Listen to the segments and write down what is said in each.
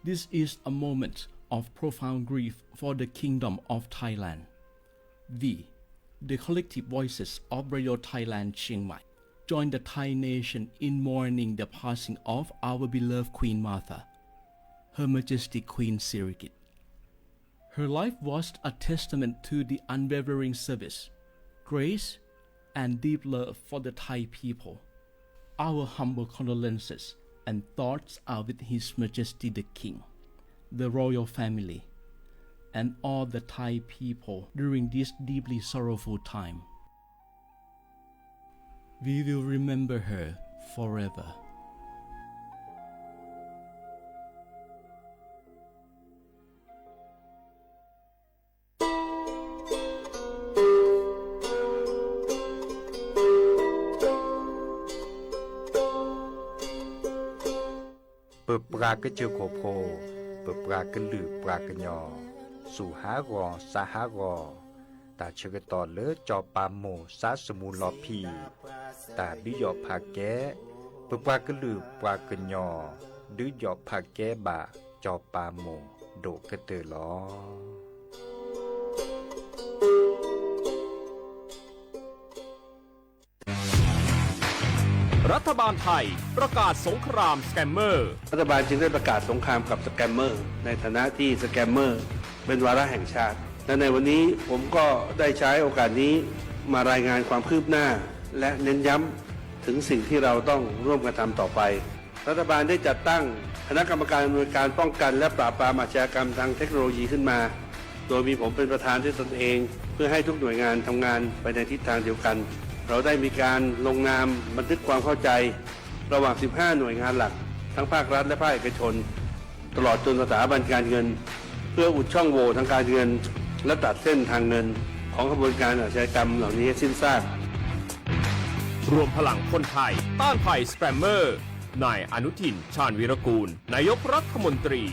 This is a moment of profound grief for the Kingdom of Thailand. We, the collective voices of Radio Thailand Chiang Mai, join the Thai nation in mourning the passing of our beloved Queen Mother, Her Majesty Queen Sirikit. Her life was a testament to the unwavering service, grace, and deep love for the Thai people. Our humble condolences and thoughts are with His Majesty the King, the royal family, and all the Thai people during this deeply sorrowful time. We will remember her forever. ပပှၤကစၢၢ်ခိၣ်ဖိ, ပပှၤကလုာ်ပှၤကညီ, စူၢ်ဟးဂီၤ စါဟးဂီၤ, တၢ်ဆၢကတီၢ်လၢစီၤပၤမိၢ်စါစမူလီၤဖံး, တၢ်ဒုးယီၣ်ဖးကဲ, ပပှၤကလုာ်ပှၤကညီ, ဒုးယီၣ်ဖးကဲဘၣ်စီၤပၤမိၢ်ဒိၣ်ကတၢၢ်လီၤ. รัฐบาลไทยประกาศสงครามสแกมเมอร์ รัฐบาลจึงได้ประกาศสงครามกับสแกมเมอร์ ในฐานะที่สแกมเมอร์เป็นวาระแห่งชาติ และในวันนี้ผมก็ได้ใช้โอกาสนี้มารายงานความคืบหน้า และเน้นย้ำถึงสิ่งที่เราต้องร่วมกันทำต่อไป รัฐบาลได้จัดตั้งคณะกรรมการอำนวยการป้องกันและปราบปรามอาชญากรรมทางเทคโนโลยีขึ้นมา โดยมีผมเป็นประธานด้วยตนเอง เพื่อให้ทุกหน่วยงานทำงานไปในทิศทางเดียวกัน เราได้มีการลงนามบันทึกความเข้าใจ ระหว่าง สิบห้า หน่วยงานหลัก ทั้งภาครัฐและภาคเอกชน ตลอดจนสถาบันการเงิน เพื่ออุดช่องโหว่ทางการเงิน และตัดเส้นทางเงินของขบวนการอาชญากรรมเหล่านี้ให้สิ้นซาก รวมพลังคนไทยต้านภัยสแกมเมอร์ นายอนุทิน ชาญวีรกูล นายกรัฐมนตรี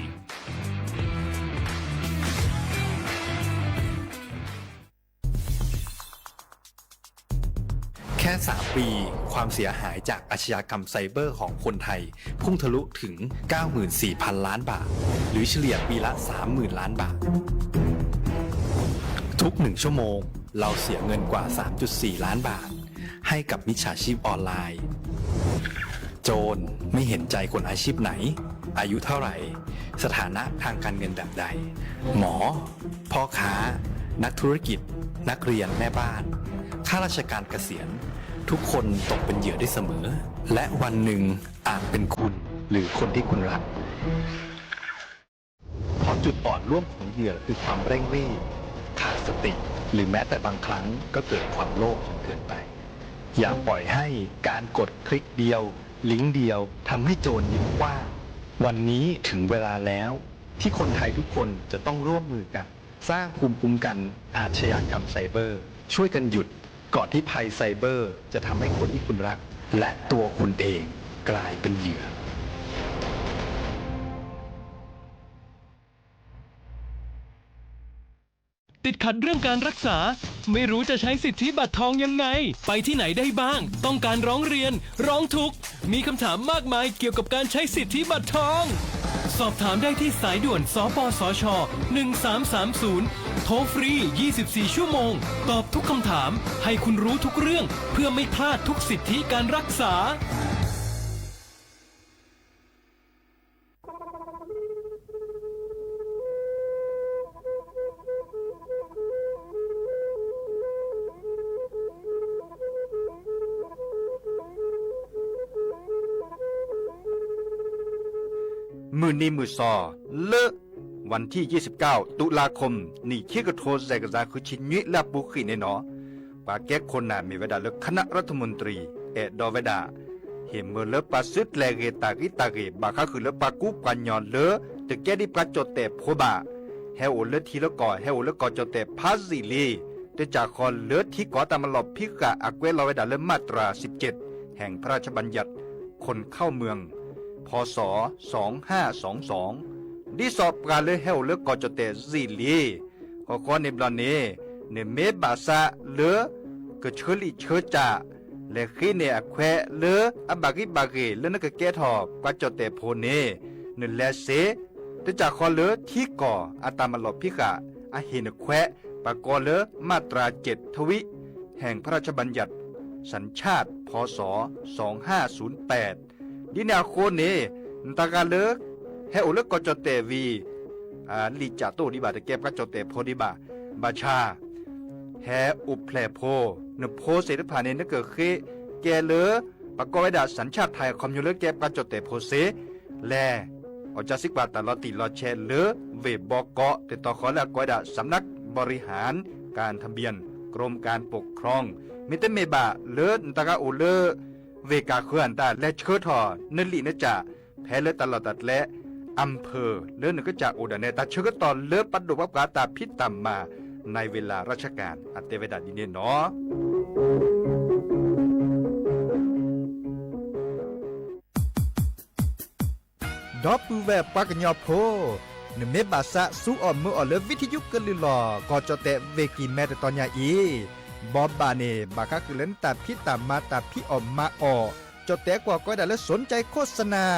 แค่ สาม ปี ความเสียหายจากอาชญากรรมไซเบอร์ของคนไทย พุ่งทะลุถึง เก้าหมื่นสี่พัน ล้านบาท หรือเฉลี่ยปีละ สามหมื่น ล้านบาท ทุกหนึ่งชั่วโมง เราเสียเงินกว่า สามจุดสี่ ล้านบาท ให้กับมิจฉาชีพออนไลน์ โจรไม่เห็นใจคนอาชีพไหน อายุเท่าไหร่ สถานะทางการเงินแบบใด หมอ พ่อค้า นักธุรกิจ นักเรียน แม่บ้าน ข้าราชการเกษียณ ทุกคนตกเป็นเหยื่อได้เสมอ และวันหนึ่งอาจเป็นคุณ หรือคนที่คุณรัก เพราะจุดอ่อนร่วมของเหยื่อคือความเร่งรีบ ขาดสติ หรือแม้แต่บางครั้งก็เกิดความโลภจนเกินไป อย่าปล่อยให้การกดคลิกเดียว ลิงก์เดียว ทำให้โจรยิ้มกว้าง วันนี้ถึงเวลาแล้ว ที่คนไทยทุกคนจะต้องร่วมมือกัน สร้างภูมิคุ้มกันอาชญากรรมไซเบอร์ ช่วยกันหยุด ก่อนที่ภัยไซเบอร์จะทำให้คนที่คุณรัก และตัวคุณเองกลายเป็นเหยื่อ ติดขัดเรื่องการรักษา ไม่รู้จะใช้สิทธิบัตรทองยังไง ไปที่ไหนได้บ้าง ต้องการร้องเรียน ร้องทุกข์ มีคำถามมากมายเกี่ยวกับการใช้สิทธิบัตรทอง สอบถามได้ที่สายด่วน สปสช หนึ่งสามสามศูนย์ โทรฟรี ยี่สิบสี่ ชั่วโมง ตอบทุกคำถาม ให้คุณรู้ทุกเรื่อง เพื่อไม่พลาดทุกสิทธิการรักษา မုၢ်နံၤမုၢ်သီ လၢ วันที่ยี่สิบเก้า ตุลาคม နံၣ်ခံကထိ စဲးကစၢ်ဃုဆံနွံ လၢအပူၤဃံးန့ၣ်နီၤ ပှၤကဲခိၣ်နၢ်မ့ၢ်ဝဲဒၣ်လၢ คณะรัฐมนตรี အဲၣ်ဒိးဝဲဒၣ် ဟ့ၣ်မၢလၢပှၤစုကျဲၤဂ့ၤတၢ်ဂ့ၤတၢ်ဂ့ၤ ဘၣ်ဃးဃုာ်လၢပှၤကူပှၤကညီလၢ တကဲဒ်ပှၤကၠီၣ်တဲၣ်ဖိဘၣ် ဟဲအိၣ်လၢထံလၢကီၢ် ဟဲအိၣ်လၢကီၢ်ကၠီၣ်တဲၣ်ဖးယံာ်လံ တကးဃီလၢထံကီၢ်တၢ်မၤလီၢ်ဖံးဃာ်အကွဲးလီၤဝဲဒၣ်လၢ มาตราสิบเจ็ด แห่งพระราชบัญญัติคนเข้าเมือง พ.ศ. สองห้าสองสอง ဒ်သိးပှၤလၢဟဲအိၣ်လၢကီၢ်ကၠီၣ်တဲၣ်ယံာ်လံ ဃီဃီန့ၣ်ဘျီန့ၣ် နမ့ၢ်ဘၣ်ဆၣ်လၢ ကဆၢလံာ်ဆၢကၠၢ် လဲၤဃ့န့ၢ်အခွဲးလၢအဘၣ်ဂံၢ်ဘၣ်ဂ့ၤ လၢနကကဲထီၣ်ပှၤကၠီၣ်တဲၣ်ဖိန့ၣ် နလဲၤစ့ တစၢ်ဃီလၢထံကီၢ်အတၢ်မၤလီၢ်ဖံးဃာ်အဟ့ၣ်နခွဲး ပကိးလၢ มาตราเจ็ดทวี แห่งพระราชบัญญัติสัญชาติ พ.ศ. สองห้าศูนย์แปด ဒ်န့ၣ်အဃိန့ၣ် နတၢ်ဂၤလၢ ဟဲအိၣ်လၢကီၢ်ကၠီၣ်တဲၣ်ဝံၤ လံာ်ကၠၣ်တအိၣ်ဒံးဘၣ်, တကဲပှၤကၠီၣ်တဲၣ်ဖိဒံးဘၣ်. ဘၣ်ဆၣ် ဟဲအိၣ်ဖျဲၣ်ဖိ, နဖိသ့ၣ်တဖၣ်န့ၣ် နကဃ့ကဲလၢ ပကိးဝဲဒၣ် สัญชาติไทย အခီပညီလၢကဲပှၤကၠီၣ်တဲၣ်ဖိစ့ၢ်, လဲၤ အီၣ်စၢစံးကွၢ်တၢ်လီၤတံၢ်လီၤဆဲးလၢ ဝ့ၢ်ဘီကီး တတီၤဃီလၢအကိးဝဲဒၣ် สำนักบริหารการทะเบียน กรมการปกครอง မ့တမ့ၢ်ဘၣ်လၢနတၢ်ဂၤအိၣ်လၢ ဝ့ၢ်ကၢ်ဃၢၤအတၢ် လဲၤဆှၢထီၣ်နလံာ်နကၠၣ် ဖဲလၢတၢ်လီၢ်တၢ်ကျဲ อำเภอ လၢနကစၢ်အိၣ်ဒၣ်နဲ တၢ်ဆၢကတီၢ်လၢပဒိၣ်ပှၤပှၤတၢ်ဖံးတၢ်မၤ ในเวลาราชการ အတဲဝဲဒၣ်ဒ်န့ၣ်နီၤ. ဒီပုၢ်ဝဲၢ်ပှၤကညီဖိ, နမ့ၢ်ဘၣ်သးစူအီၣ်မၢအီၣ်လၢ ဝံထယုကလုၢ်လီၢ် ကီၢ်ကၠီၣ်တဲၣ်ဝ့ၢ်ကံၢ်မဲ တတီၤညါအံၤ, ဘီဘၣ်န့ၣ် ဘၣ်ဃးဃုာ်လၢနတၢ်ဖံးတၢ်မၤတၢ်ဖံးအီၣ်မၤအီၣ်, ကၠီၣ်တဲၣ်ကွၢ်ကိးဝဲဒၣ်လၢ สนใจโฆษณา,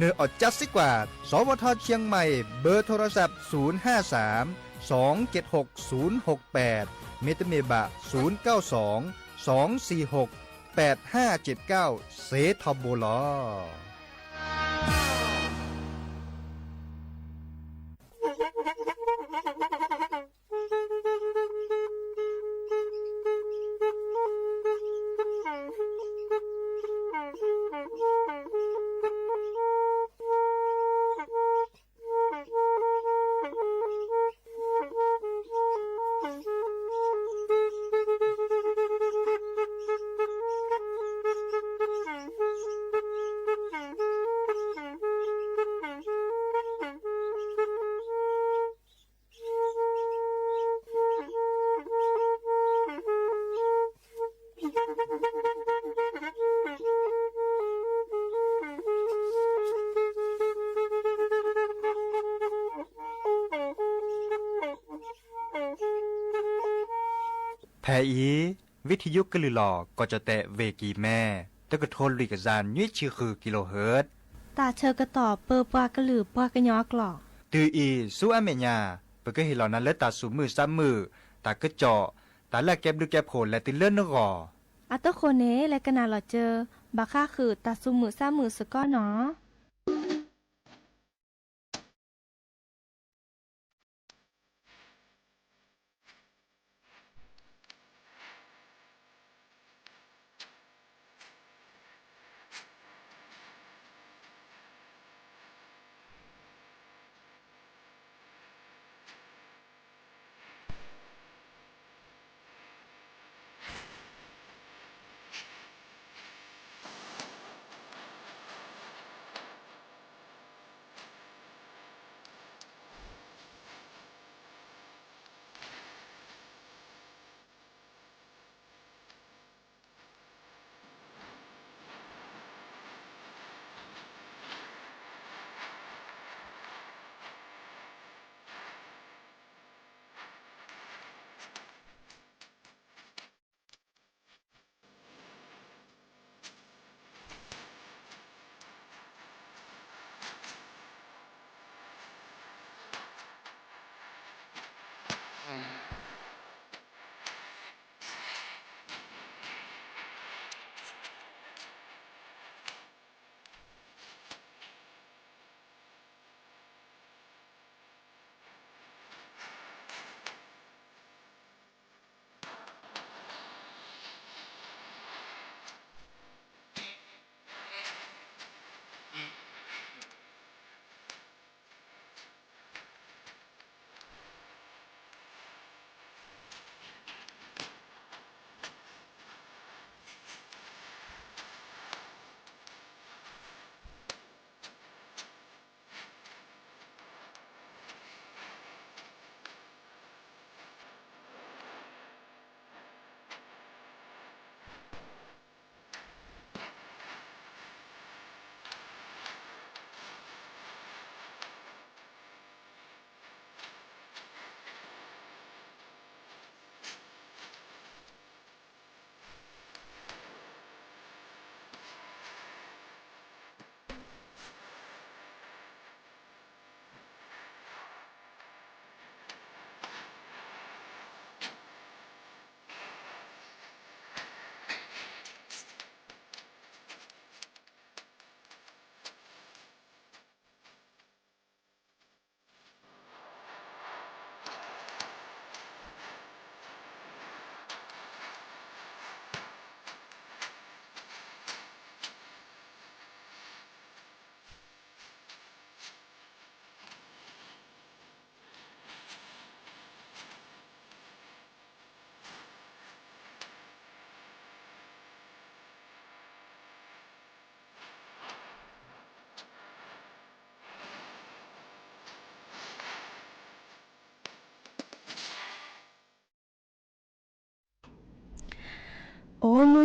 နအီၣ်စၢစံးကွၢ် สวท.เชียงใหม่ เบอร์โทรศัพท์ ศูนย์ห้าสาม สองเจ็ดหก ศูนย์หกแปด မ့တမ့ၢ်ဘၣ် ศูนย์เก้าสอง สองสี่หก แปดห้าเจ็ดเก้า စ့ထီဘိလီၤ. ဖဲအံၤ ဝံထယုကလုၢ်လီၢ် ကီၢ်ကၠီၣ်တဲၣ်ဝ့ၢ်ကံၢ်မဲ တကထိလွံၢ်ကယၤနွံဆံဃု kilohertz တၢ်ဆၢကတီၢ်ပၢပှၤကလုာ်ပှၤကညီအကျိာ်, တုၤအံၤဆူအမဲာ်ညါ ပကဟ့ၣ်လီၤနၤလၢတၢ်သူၣ်မုာ်သးမုာ်, တၢ်ကစီၣ်, တၢ်လၢအကဲဘျုးကဲဖှိၣ်လဲၤတုၤလၢနဂီၢ်. အတဃိန့ၣ် လဲၤကနၣ်လီၤစၢၤ ဘၣ်ဃးဃုာ်တၢ်သူၣ်မုာ်သးမုာ်စ့ၢ်ကီးနီၤ.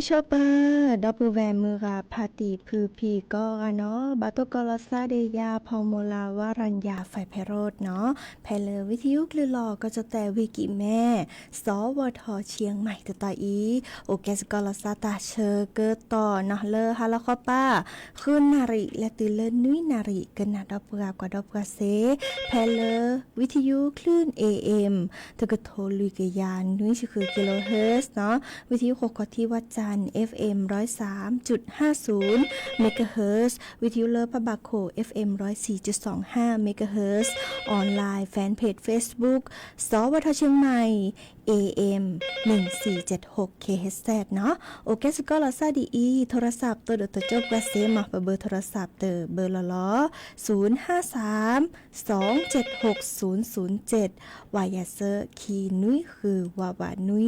ဆိပၢၤ ဒီပုၢ်ဝဲၢ်မုၢ်ဂၤဖါတံၢ်ဖုဖံကိးဂၤနီၤ, ဘၣ်တိၢ်ကီးလီၤသးဒီးယၤ ဖီမူလၢ ဝါရံယၤ ဖဲဖဲရိၣ်နီၤ, ဖဲလၢဝံထယုၢ်ကလုၢ်လီၤ ကီၢ်ကၠီၣ်တဲၣ်ဝံၤကံးမဲ စီၤဝီၤထီၣ်ဆံမံၤတတီၤအံၤ, အိၣ်ကဲစ့ၢ်ကီးလီၤသးတၢ်ဆၢကတီၢ်နီၤ လၢဟါလီၤခီပၢ် ဃုနၣ်ရံၣ်လၢတုၤလၢနွံနၣ်ရံၣ် ကနၣ်ဒီးပှၤကွၢ်ဒီးပှၤစ့ၢ် ဖဲလၢ ဝံထယုၢ်ချုး A M တကထိလွံၢ်ကယၤနွံဆံဃု kilohertz နီၤ, ဝံထယုၢ်ဃိးခီၣ်ထံး ဝၣ်စၣ် F M ร้อยสามจุดห้าศูนย์ megahertz, ဝံထယုၢ်လၢဖးဘၣ်ခိၣ် F M ร้อยสี่จุดสองห้า megahertz, online fan page Facebook စီၤဝီၤထီၣ်ဆံမံၤ A M หนึ่งสี่เจ็ดหก K H Z နီၤ, အိၣ်ကဲစ့ၢ်ကီးလီၤသးဒ်အံၤ, โทรศัพท์ တိၢ်ဒိၣ်တိၢ်ကၠိပှၤစ့ၢ်မး ပဘၢ โทรศัพท์ တဘၢလီၤလီၤ, ศูนย์ห้าสาม สองเจ็ดหกศูนย์ศูนย์เจ็ด ဝးယၤစၢခံနွံဃု ဝးဝးနွံ,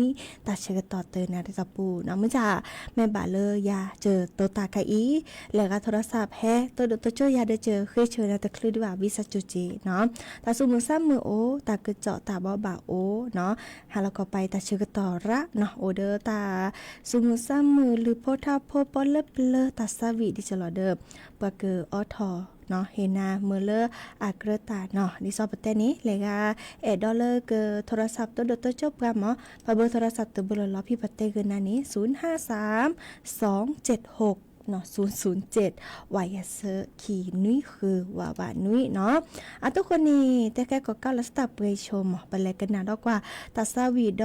တၢ်ဆၢကတီၢ်တနၣ်ရံၣ်တီၢ်ပူၤနီၤ, မုၢ်ဆါ မ့ၢ်ဘၣ်လၢယၤစၢၤတိၤတၢ်ခါအံၤ, လဲၤဂၤ โทรศัพท์ ဟဲ တိၢ်ဒိၣ်တိၢ်ကၠိယၤဒီးစၢၤ ဃ့ဆၢနၤတချုးဒံးဘၣ် ဝံသးစူၤက့ၤနီၤ, တၢ်သူၣ်မုာ်သးမုာ်အိၣ် တၢ်ကစီၣ်တၢ်ဘီဘၣ်အိၣ်နီၤ, ဟါလီၤခီပၢ်အံၤတၢ်ဆၢကတီၢ်ရၣ်နီၤ အိၣ်ဒီးတၢ်သူၣ်မုာ်သးမုာ် လုၢ်ဖိထါဖိ ပီလၢပျၢၤ တၢ်သးဝံၣ်ဒ်ကလီၤဒီး ပှၤကအိးထီၣ်နီၤ ဟ့ၣ်နၤမုာ်လၢအကြၢးတၢ်နီၤ, ဒ်သိးပတဲန့ၣ် လဲၤဂၤ အဲၣ်ဒိးလၢက โทรศัพท์ တိၢ်ဒိၣ်တိၢ်ကၠိပှၤမး ပဘၢ โทรศัพท์ တဘၢလီၤလီၤ ဖဲပတဲဂ့ၤနၤန့ၣ် ศูนย์ห้าสาม สองเจ็ดหก ศูนย์ศูนย์เจ็ด ဝးယၤစၢခံနွံဃု ဝးဝးနွံနီၤ, အတိၢ်ဃိန့ၣ် တဲကဲကီးကးလီၤသးတၢ်ပှဲၤဆိ မး ပလဲၤကနၣ်ဒီးကွၢ် တၢ်သးဝံၣ်ဒီးတ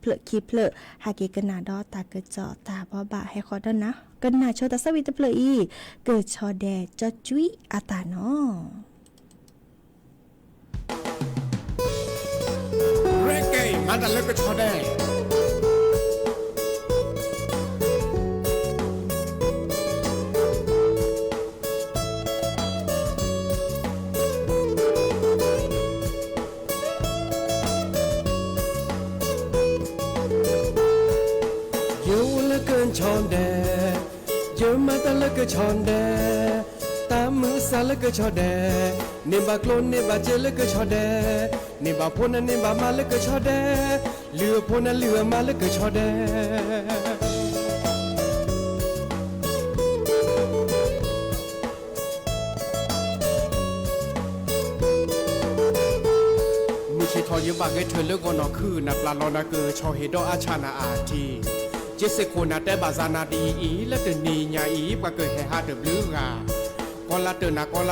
ဖျၢၣ်ခံဖျၢၣ် ဟဲက့ၤကနၣ်ဒီးတၢ်ကစီၣ်တၢ်ဘီဘၣ် ဟဲဃီၤဒီးနၤ ကနၣ်ဆိတၢ်သးဝံၣ်တဖျၢၣ်အံၤ ကဆီဒဲးကၠီကွံအတၢ်နီၤ ရဲၣ်ကဲ မၤတၢ်လၢကဆီဒဲး ယအိၣ်လၢကဆီဒဲး, ယမၤတၢ်လၢကဆီဒဲး, တၢ်မုာ်သးလၢကဆီဒဲး, န့ၢ်ဘၣ်ကျိၣ်န့ၢ်ဘၣ်စ့လၢကဆီဒဲး, န့ၢ်ဘၣ်ဖိနၤန့ၢ်ဘၣ်မါလၢကဆီဒဲး, လုၢ်အဖိနၤလုၢ်အမါလၢကဆီဒဲး မုၢ်ဆ့ၣ်ထီၣ်ယဘၣ်ဂဲၤထၢၣ်လၢဂီၤနီၢ်ခုၣ် နပျၢ်လီၤနၤကဆီဟ့ၣ်ဒီးအါဆၣ်နၤအါထံ, ယစ့ၢ်ခိၣ်နၤတဲဘၣ်စၢ်နၤဒ်အံၤ လၢတနံၤညါအံၤ ပှၤကဟဲဟးတဘျုးဂၤ, ကီလၢ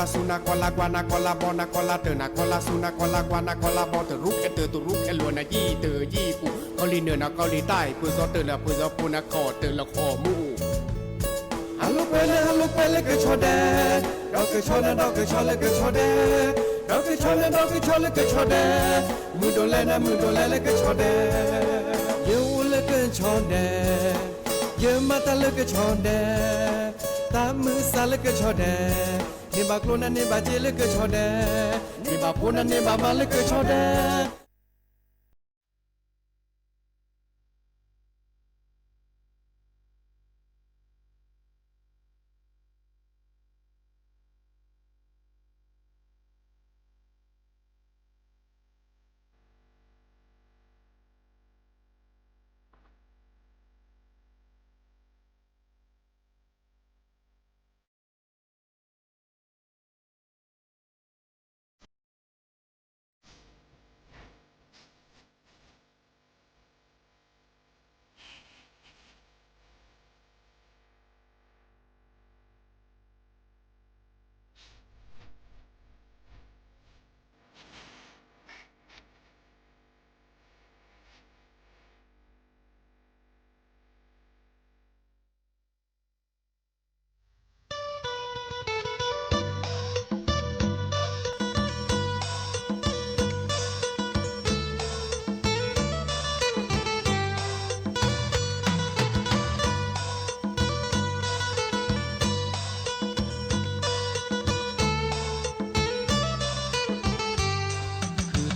တၢၢ်နၤကီလၢဆူနၤ ကီလၢကွၢ်နၤ ကီလၢဘီနၤ ကီလၢတၢၢ်နၤ ကီလၢဆူနၤ ကီလၢကွၢ်နၤ ကီလၢဘီ တရူးခဲတၢၢ် တရူးခဲလိာ်နၤ ယံာ်တၢၢ်ယံာ်ပူၤ ကီလံနၢၣ်နၤ ကီလံတၢ်အံၤ ပၢၢ်စီတၢၢ်လၢအပၢၢ်စီဖိနၤ ခီၣ်တၢၢ်လၢခီၣ်မူ ဟးလိာ်ကွဲလၢဟးလိာ်ကွဲလၢကဆီဒဲး, ဒီးကဆီနၤဒီးကဆီလၢကဆီဒဲး, ဒီးကဆီနၤဒီးကဆီလၢကဆီဒဲး, မုၢ်ဒိၣ်လဲနၤမုၢ်ဒိၣ်လဲလၢကဆီဒဲး, ယအိၣ်လၢကဆီဒဲး, ယမၤတၢ်လၢကဆီဒဲး, တၢ်မုာ်သးလၢကဆီဒဲး, န့ၢ်ဘၣ်ကျိၣ်နၤန့ၢ်ဘၣ်စ့လၢကဆီဒဲး, န့ၢ်ဘၣ်ဖိနၤန့ၢ်ဘၣ်မါလၢကဆီဒဲး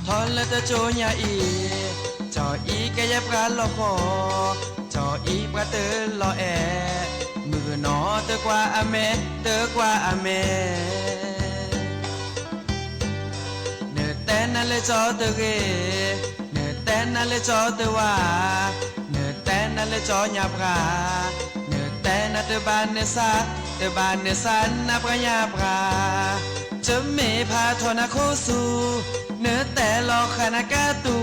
ဃုထီၣ်လၢတကၠိညါအံၤ, ကၠီအံၤကယဲၢ်ပှၤလီၤဃီ, ကၠီအံၤပှၤတလီၤအဲၣ်, မုၣ်ကနီၤတကွၢ်အမဲာ်, တကွၢ်အမဲာ် နတဲနၤလၢကၠီတဂ့ၤ, နတဲနၤလၢကၠီတဝါ, နတဲန နၤလၢကၠီညါပှၤ, နတဲနၤတဘၣ်နသး, တဘၣ်နသးနၤပှၤညါပှၤ, တမ့ၢ်ဖးထီၣ်နၤခိၣ်ဆူ, နတဲလီၤဃာ်နၤကါတူ,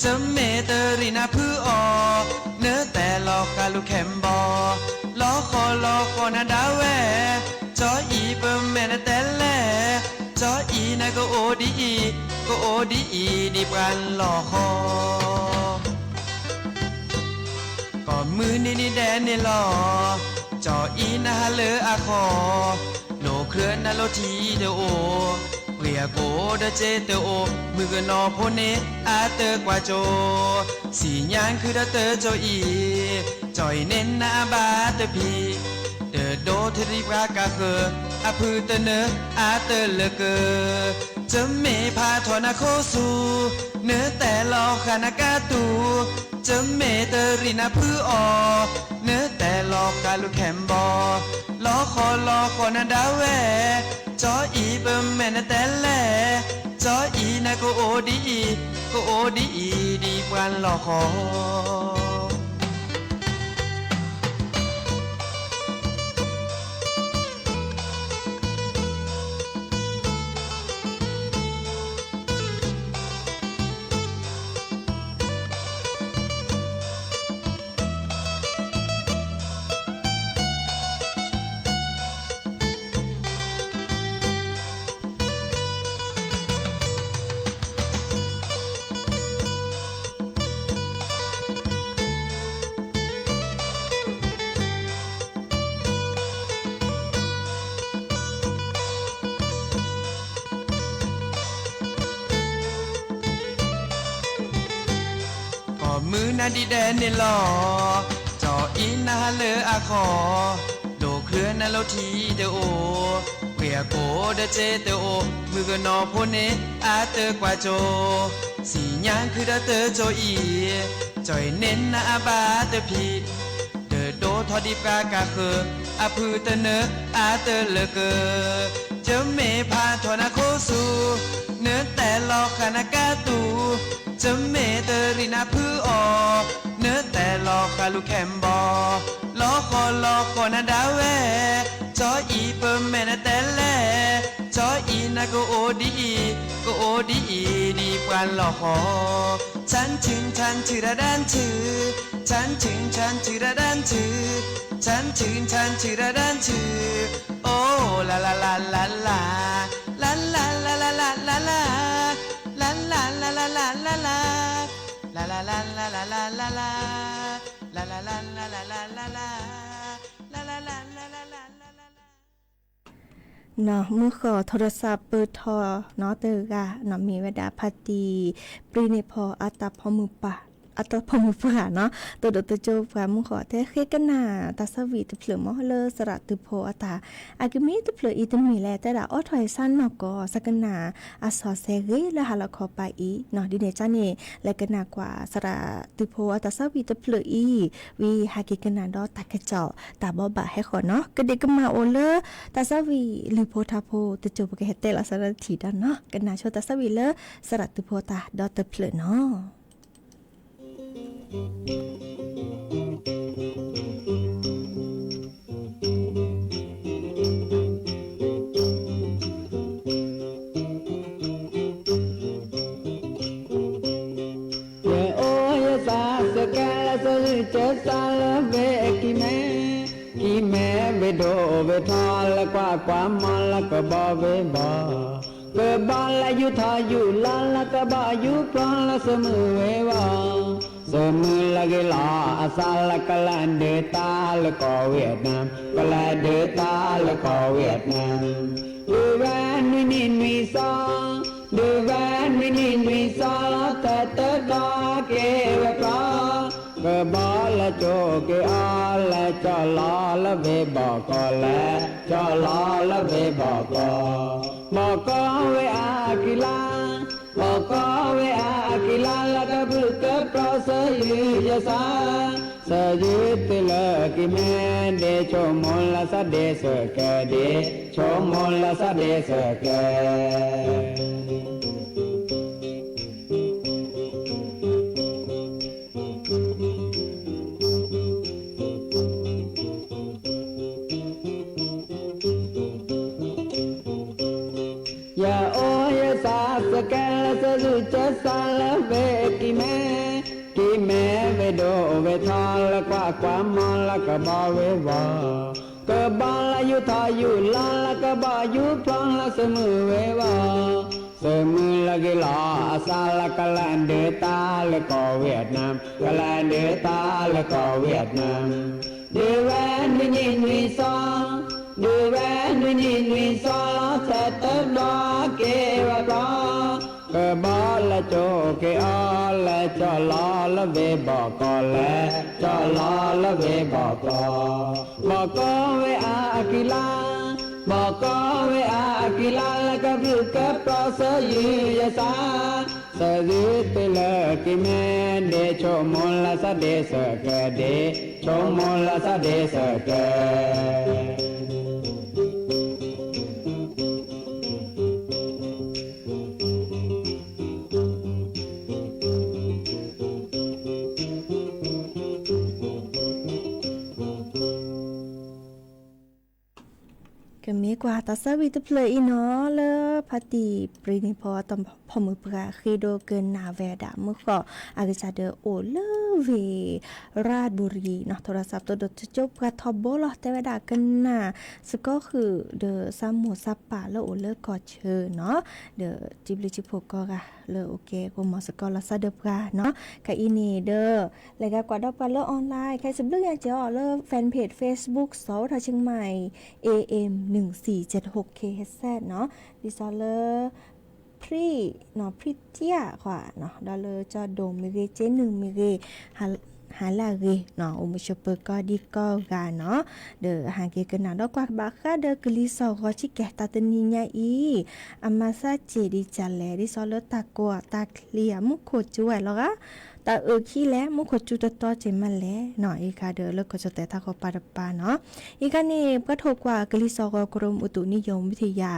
တမ့ၢ်တရံးနၤဖုအီၤ, နတဲလီၤဃာ်လူၤခဲးဘီ, လီၤဃီလီၤဃီနၤဒၣ်ဝဲ, ကၠီအံၤပမဲာ်နတဲလဲၣ်, ကၠီအံၤနကအိၣ်ဒ်အံၤ, ကအိၣ်ဒ်အံၤဒ်ပှၤလီၤဃီ ကီၢ်မုၢ်နံၤဒဲးန့ၣ်လီၤ, ကၠီအံၤနဟးလၢအဃီ, လိာ်ကြၢးနၤလိာ်ထံတအိၣ်, ပှ့ၤအကိးဒီးစ့တအိၣ်, မုၣ်ကနီၤဖိန့ၣ်အတကွၢ်ကၠိ, စံၣ်ညါခုဒီးတကၠိအံၤ, ကၠီအံၤန့ၣ်နအဘၣ်တဖံး, တဒိးထီၣ်ဒံးပှၤကါဃၢၤ, အဖုတနၢအတလၢကၢ တမ့ၢ်ဖးထီၣ်နၤခိၣ်ဆူ, နတဲလီၤဃာ်နၤကါတူ, တမ့ၢ်တရံးနၤဖုအီၤ, နတဲလီၤဃာ်လူၤခဲးဘီ, လီၤဃီလီၤဃီနၤဒၣ်ဝဲ, ကၠီအံၤပမဲာ်နတဲလဲၣ်, ကၠီအံၤနကအိၣ်ဒ်အံၤ, ကအိၣ်ဒ်အံၤဒ်ပှၤလီၤဃီ ကီၢ်မုၢ်နၤဒ်ဒဲးန့ၣ်လီၤ, ကၠီအံၤနဟးလၢအဃီ, လိာ်ကြၢးနၤလိာ်ထံတအိၣ်, ပှ့ၤအကိးဒီးစ့တအိၣ်, မုၣ်ကနီၤဖိန့ၣ်အတကွၢ်ကၠိ, စံၣ်ညါခုဒီးတကၠိအံၤ, ကၠီအံၤန့ၣ်နအဘၣ်တဖံး တဒိးထီၣ်ဒံးပှၤကါဃၢၤ, အဖုတနၢအတလၢကၢ, တမ့ၢ်ဖးထီၣ်နၤခိၣ်ဆူ, နတဲလီၤဃာ်နၤကါတူ, တမ့ၢ်တရံးနၤဖုအီၤ, နတဲလီၤဃာ်လူၤခဲးဘီ, လီၤဃီလီၤဃီနၤဒၣ်ဝဲ, ကၠီအံၤပမဲာ်နတဲလဲၣ်, ကၠီအံၤနကအိၣ်ဒ်အံၤ, ကအိၣ်ဒ်အံၤဒ်ပှၤလီၤဃီ ဆၣ်ဆူၣ်ဆၣ်ဆူၣ်ရၣ်ဒၣ်ဆူၣ်, ဆၣ်ဆူၣ်ဆၣ်ဆူၣ်ရၣ်ဒၣ်ဆူၣ်, ဆၣ်ဆူၣ်ဆၣ်ဆူၣ်ရၣ်ဒၣ်ဆူၣ်, အိၣ်လၢလၢလၢလၢလၢ, လၢလၢလၢလၢလၢလၢ, လၢလၢလၢလၢလၢလၢ, လၢလၢလၢလၢလၢလၢ, လၢလၢလၢလၢလၢလၢ, လၢလၢလၢလၢလၢလၢ, လၢလၢလၢလၢလၢလၢလၢ နီၢ်မုၢ်ဃီ ထိရစးပၢၢ်ထီၣ်နီၢ်တဂၤ နီၢ်မ့ၢ်ဝဲဒၣ်ဖါတံၢ် ပြံန့ၢ်ဖီ အတၢ်ဖိမုၣ်ပှၢ်, အတၢ်ဖိမုၣ်ပှၢ်နီၤ, တဒိၣ်တကၠိပှၤမုၢ်ဃီ တဲဃ့ကနၣ်တၢ်သးဝံၣ်တဖျၢၣ်မး လၢသရၣ်သုးဖိအတၢ်, အကမံတဖျၢၣ်အံၤတမ့ၢ်လဲၣ် တဲဒၣ်အိးထီၣ်အံၤစၢ်နီၢ်ကီၢ် စကနၣ်အစီၤစဲဂ့ၤလၢဟါလီၤခီပၤအံၤနီၤ, ဒ်န့ၣ်ကန့ၣ် လဲၤကနၣ်ကွၢ် သရၣ်သုးဖိအတၢ်သးဝံၣ်တဖျၢၣ်အံၤ, ဝံၤဟးက့ၤကနၣ်ဒီးတၢ်ကစီၣ် တၢ်ဘိးဘၣ်ဟဲဃီၤနီၤ, ကဒံးကမၣ်အိၣ်လၢ တၢ်သးဝံၣ်လုၢ်ဖိထါဖိတကၠိ ပကဟဲတဲလီၤစၢၤတထံၣ်ဒီးနီၤ, ကနၣ်ဆိတၢ်သးဝံၣ်လၢ သရၣ်သုးဖိတၢ်ဒီတဖျၢၣ်နီၤ. ယအိၣ်ယသးစကဲလၢစီၤစုၤကၢစၢ်လၢဝ့ၢ်အကံမဲ, ကံမဲဝ့ၢ်ဒိၣ်ဝ့ၢ်ထီလၢကွၢ်ကွၢ်မီလၢကဘီဝ့ၢ်ဘီ, ကဘီလၢယူၢ်ထီယူၢ်လီလၢကဘီယူၢ်ဖျီလၢစီၤမုၢ်ဝ့ၢ်ဘီ စီၤမုၢ်လၢဂ့ၤလီၤအသးလၢကလဲၤဒုးတၢ်လၢကီၢ်ဝ့ၢ်နမ်, ကလဲၤဒုးတၢ်လၢကီၢ်ဝ့ၢ်နမ်, ဒုးဝဲနွံနံၣ်နွံသီ, ဒုးဝဲနွံနံၣ်နွံသီလီၤ တၢ်တတီက့ၤဝဲကျီ, ကဘီလၢကၠိက့ၤအီၤ လဲၤကၠီလီၤလၢဝ့ၢ်ဘီကီၢ် လဲၤကၠီလီၤလၢဝ့ၢ်ဘီကီၢ်, ဘီကီၢ်ဝ့ၢ်အကံလါ ဘီကီၢ်ဝ့ၢ်အကံလါလၢကဘုၣ်ကပြီစီၤယုၢ်ယသး, စီၤယုၢ်တုၤလၢကံမဲ ဒ့ဆိကမိၣ်လၢသးဒ့စကဲ ဒ့ဆိကမိၣ်လၢသးဒ့စကဲ. ယအိၣ်ယသးစကဲလၢစၢဂုၢ်စၢစးလၢဝ့ၢ်ကံၢ်မဲ, ကံၢ်မဲဝ့ၢ်ဒိၣ်ဝ့ၢ်ထီလၢကွၢ်ကွၢ်မီလၢကဘီဝ့ၢ်ဝီ, ကဘီလၢယူၢ်ထီၣ်ယူၢ်လီလၢကဘီယူၢ်ဖျိလၢသုးမုၢ်ဝ့ၢ်ဝီ, သုးမုၢ်လၢဂ့ၤလီၤအသးလၢကလဲၤဒုးတၢ်လၢကီၢ်ဝ့ၢ်နၢမ်, ကလဲၤဒုးတၢ်လၢကီၢ်ဝ့ၢ်နၢမ်, ဒုးဝဲနွံနံၣ်နွံသီ ဒုးဝဲနွံနံၣ်နွံသီလီၤ ထဲတဘျီက့ၤဝဲကျီ, ကဘီလဲၤကၠိက့ၤအီၤ လဲၤကၠီလီၤလၢဝ့ၢ်ဘီကီး လဲၤကၠီလီၤလၢဝ့ၢ်ဘီကီး, ဘီကီးဝ့ၢ်အါအကံၢ်လါ, ဘီကီးဝ့ၢ်အါအကံၢ်လါ လၢကဘျုးကဘျီစၢယုၢ်ယသး, စၢဂုၢ်တုၤလၢကံၢ်မဲ ဒ့ဆိကမိၣ်လၢသးဒ့စၢကဲ, ဒ့ဆိကမိၣ်လၢသးဒ့စၢကဲ. ကမ့ၢ်ကွၢ်တၢ်ဆၢဝံၤတဖျၢၣ်အံၤနီၤ လၢဖါတံၢ်ပြံၤန့ၣ်ဖီ တၢ်ဖီၣ်မုၢ်ပှၢ်ဃ့ဒိကနၣ်ဝဲဒၣ်မုၢ်ဃီၣ် အကစၢ်ဒီးအိၣ်လၢဝ့ၢ်ရၣ်ဘူရံၤနီၤ ထိရၣ်စးသိးဒီးတကၠိပှၤထီဘိလီၤ တဲဝဲဒၣ်ကနၣ်စကီဃုာ်ဒီး သးမိၢ်သးပၢ်လၢအိၣ်လၢကီၢ်ဆၢနီၤ ဒီးစံးဘျုးစံးဖှိၣ်ကိးဂၤလၢအိၣ်ကဲ ကိးမီၤစကီလီၤသးဒီးပှၤနီၤ ခဲအံၤန့ၣ်ဒီး လဲၤဂၤကွၢ်ဒီးပှၤလၢ online ခဲအံၤစံးဘျုးကညးက့ၤအီၤလၢ fan page Facebook စီၤဝဲထီၣ်ဆ့ၣ်မး AM หนึ่งสี่เจ็ดหก KHZ နီၤ ဒ်သိးလၢ ဖံ ဖံတၢ်ဃီနီၤ ဒီးလၢကၠီဒိၣ်မ့ၢ်ဂ့ၤ ကၠ့နုာ်မ့ၢ်ဂ့ၤ ဟါလၢအဂ့ၤနီၤ အိၣ်မုာ်ဆိးပၢၤကိးဒံကိးဂၤနီၤ ဒီးဟးက့ၤကနၣ်ဒီးကွၢ်ကဘၣ်ဃးဒီးကလံၤစီၤဂီၤဆံးကဲ တၢ်တနံၤညါအံၤ အမၤသးက့ၤဒ်ကလဲၣ် ဒ်သိးလၢတၢ်ကိးတၢ်ချံအမူခိၣ်စူၤဝဲလီၤဂာ် တၢ်အုၣ်ခံလဲၣ် မူခိၣ်စူၤတတီက့ၤမးလဲၣ်နီၤ အံၤခါဒီးလၢကီၢ်ကၠီၣ်တဲာ် ထါခီပၤတပၤနီၤ အံၤခါန့ၣ် ပှၤထိၣ်ကွၢ်ကလံၤစီၤဂီၤ กรมอุตุนิยมวิทยา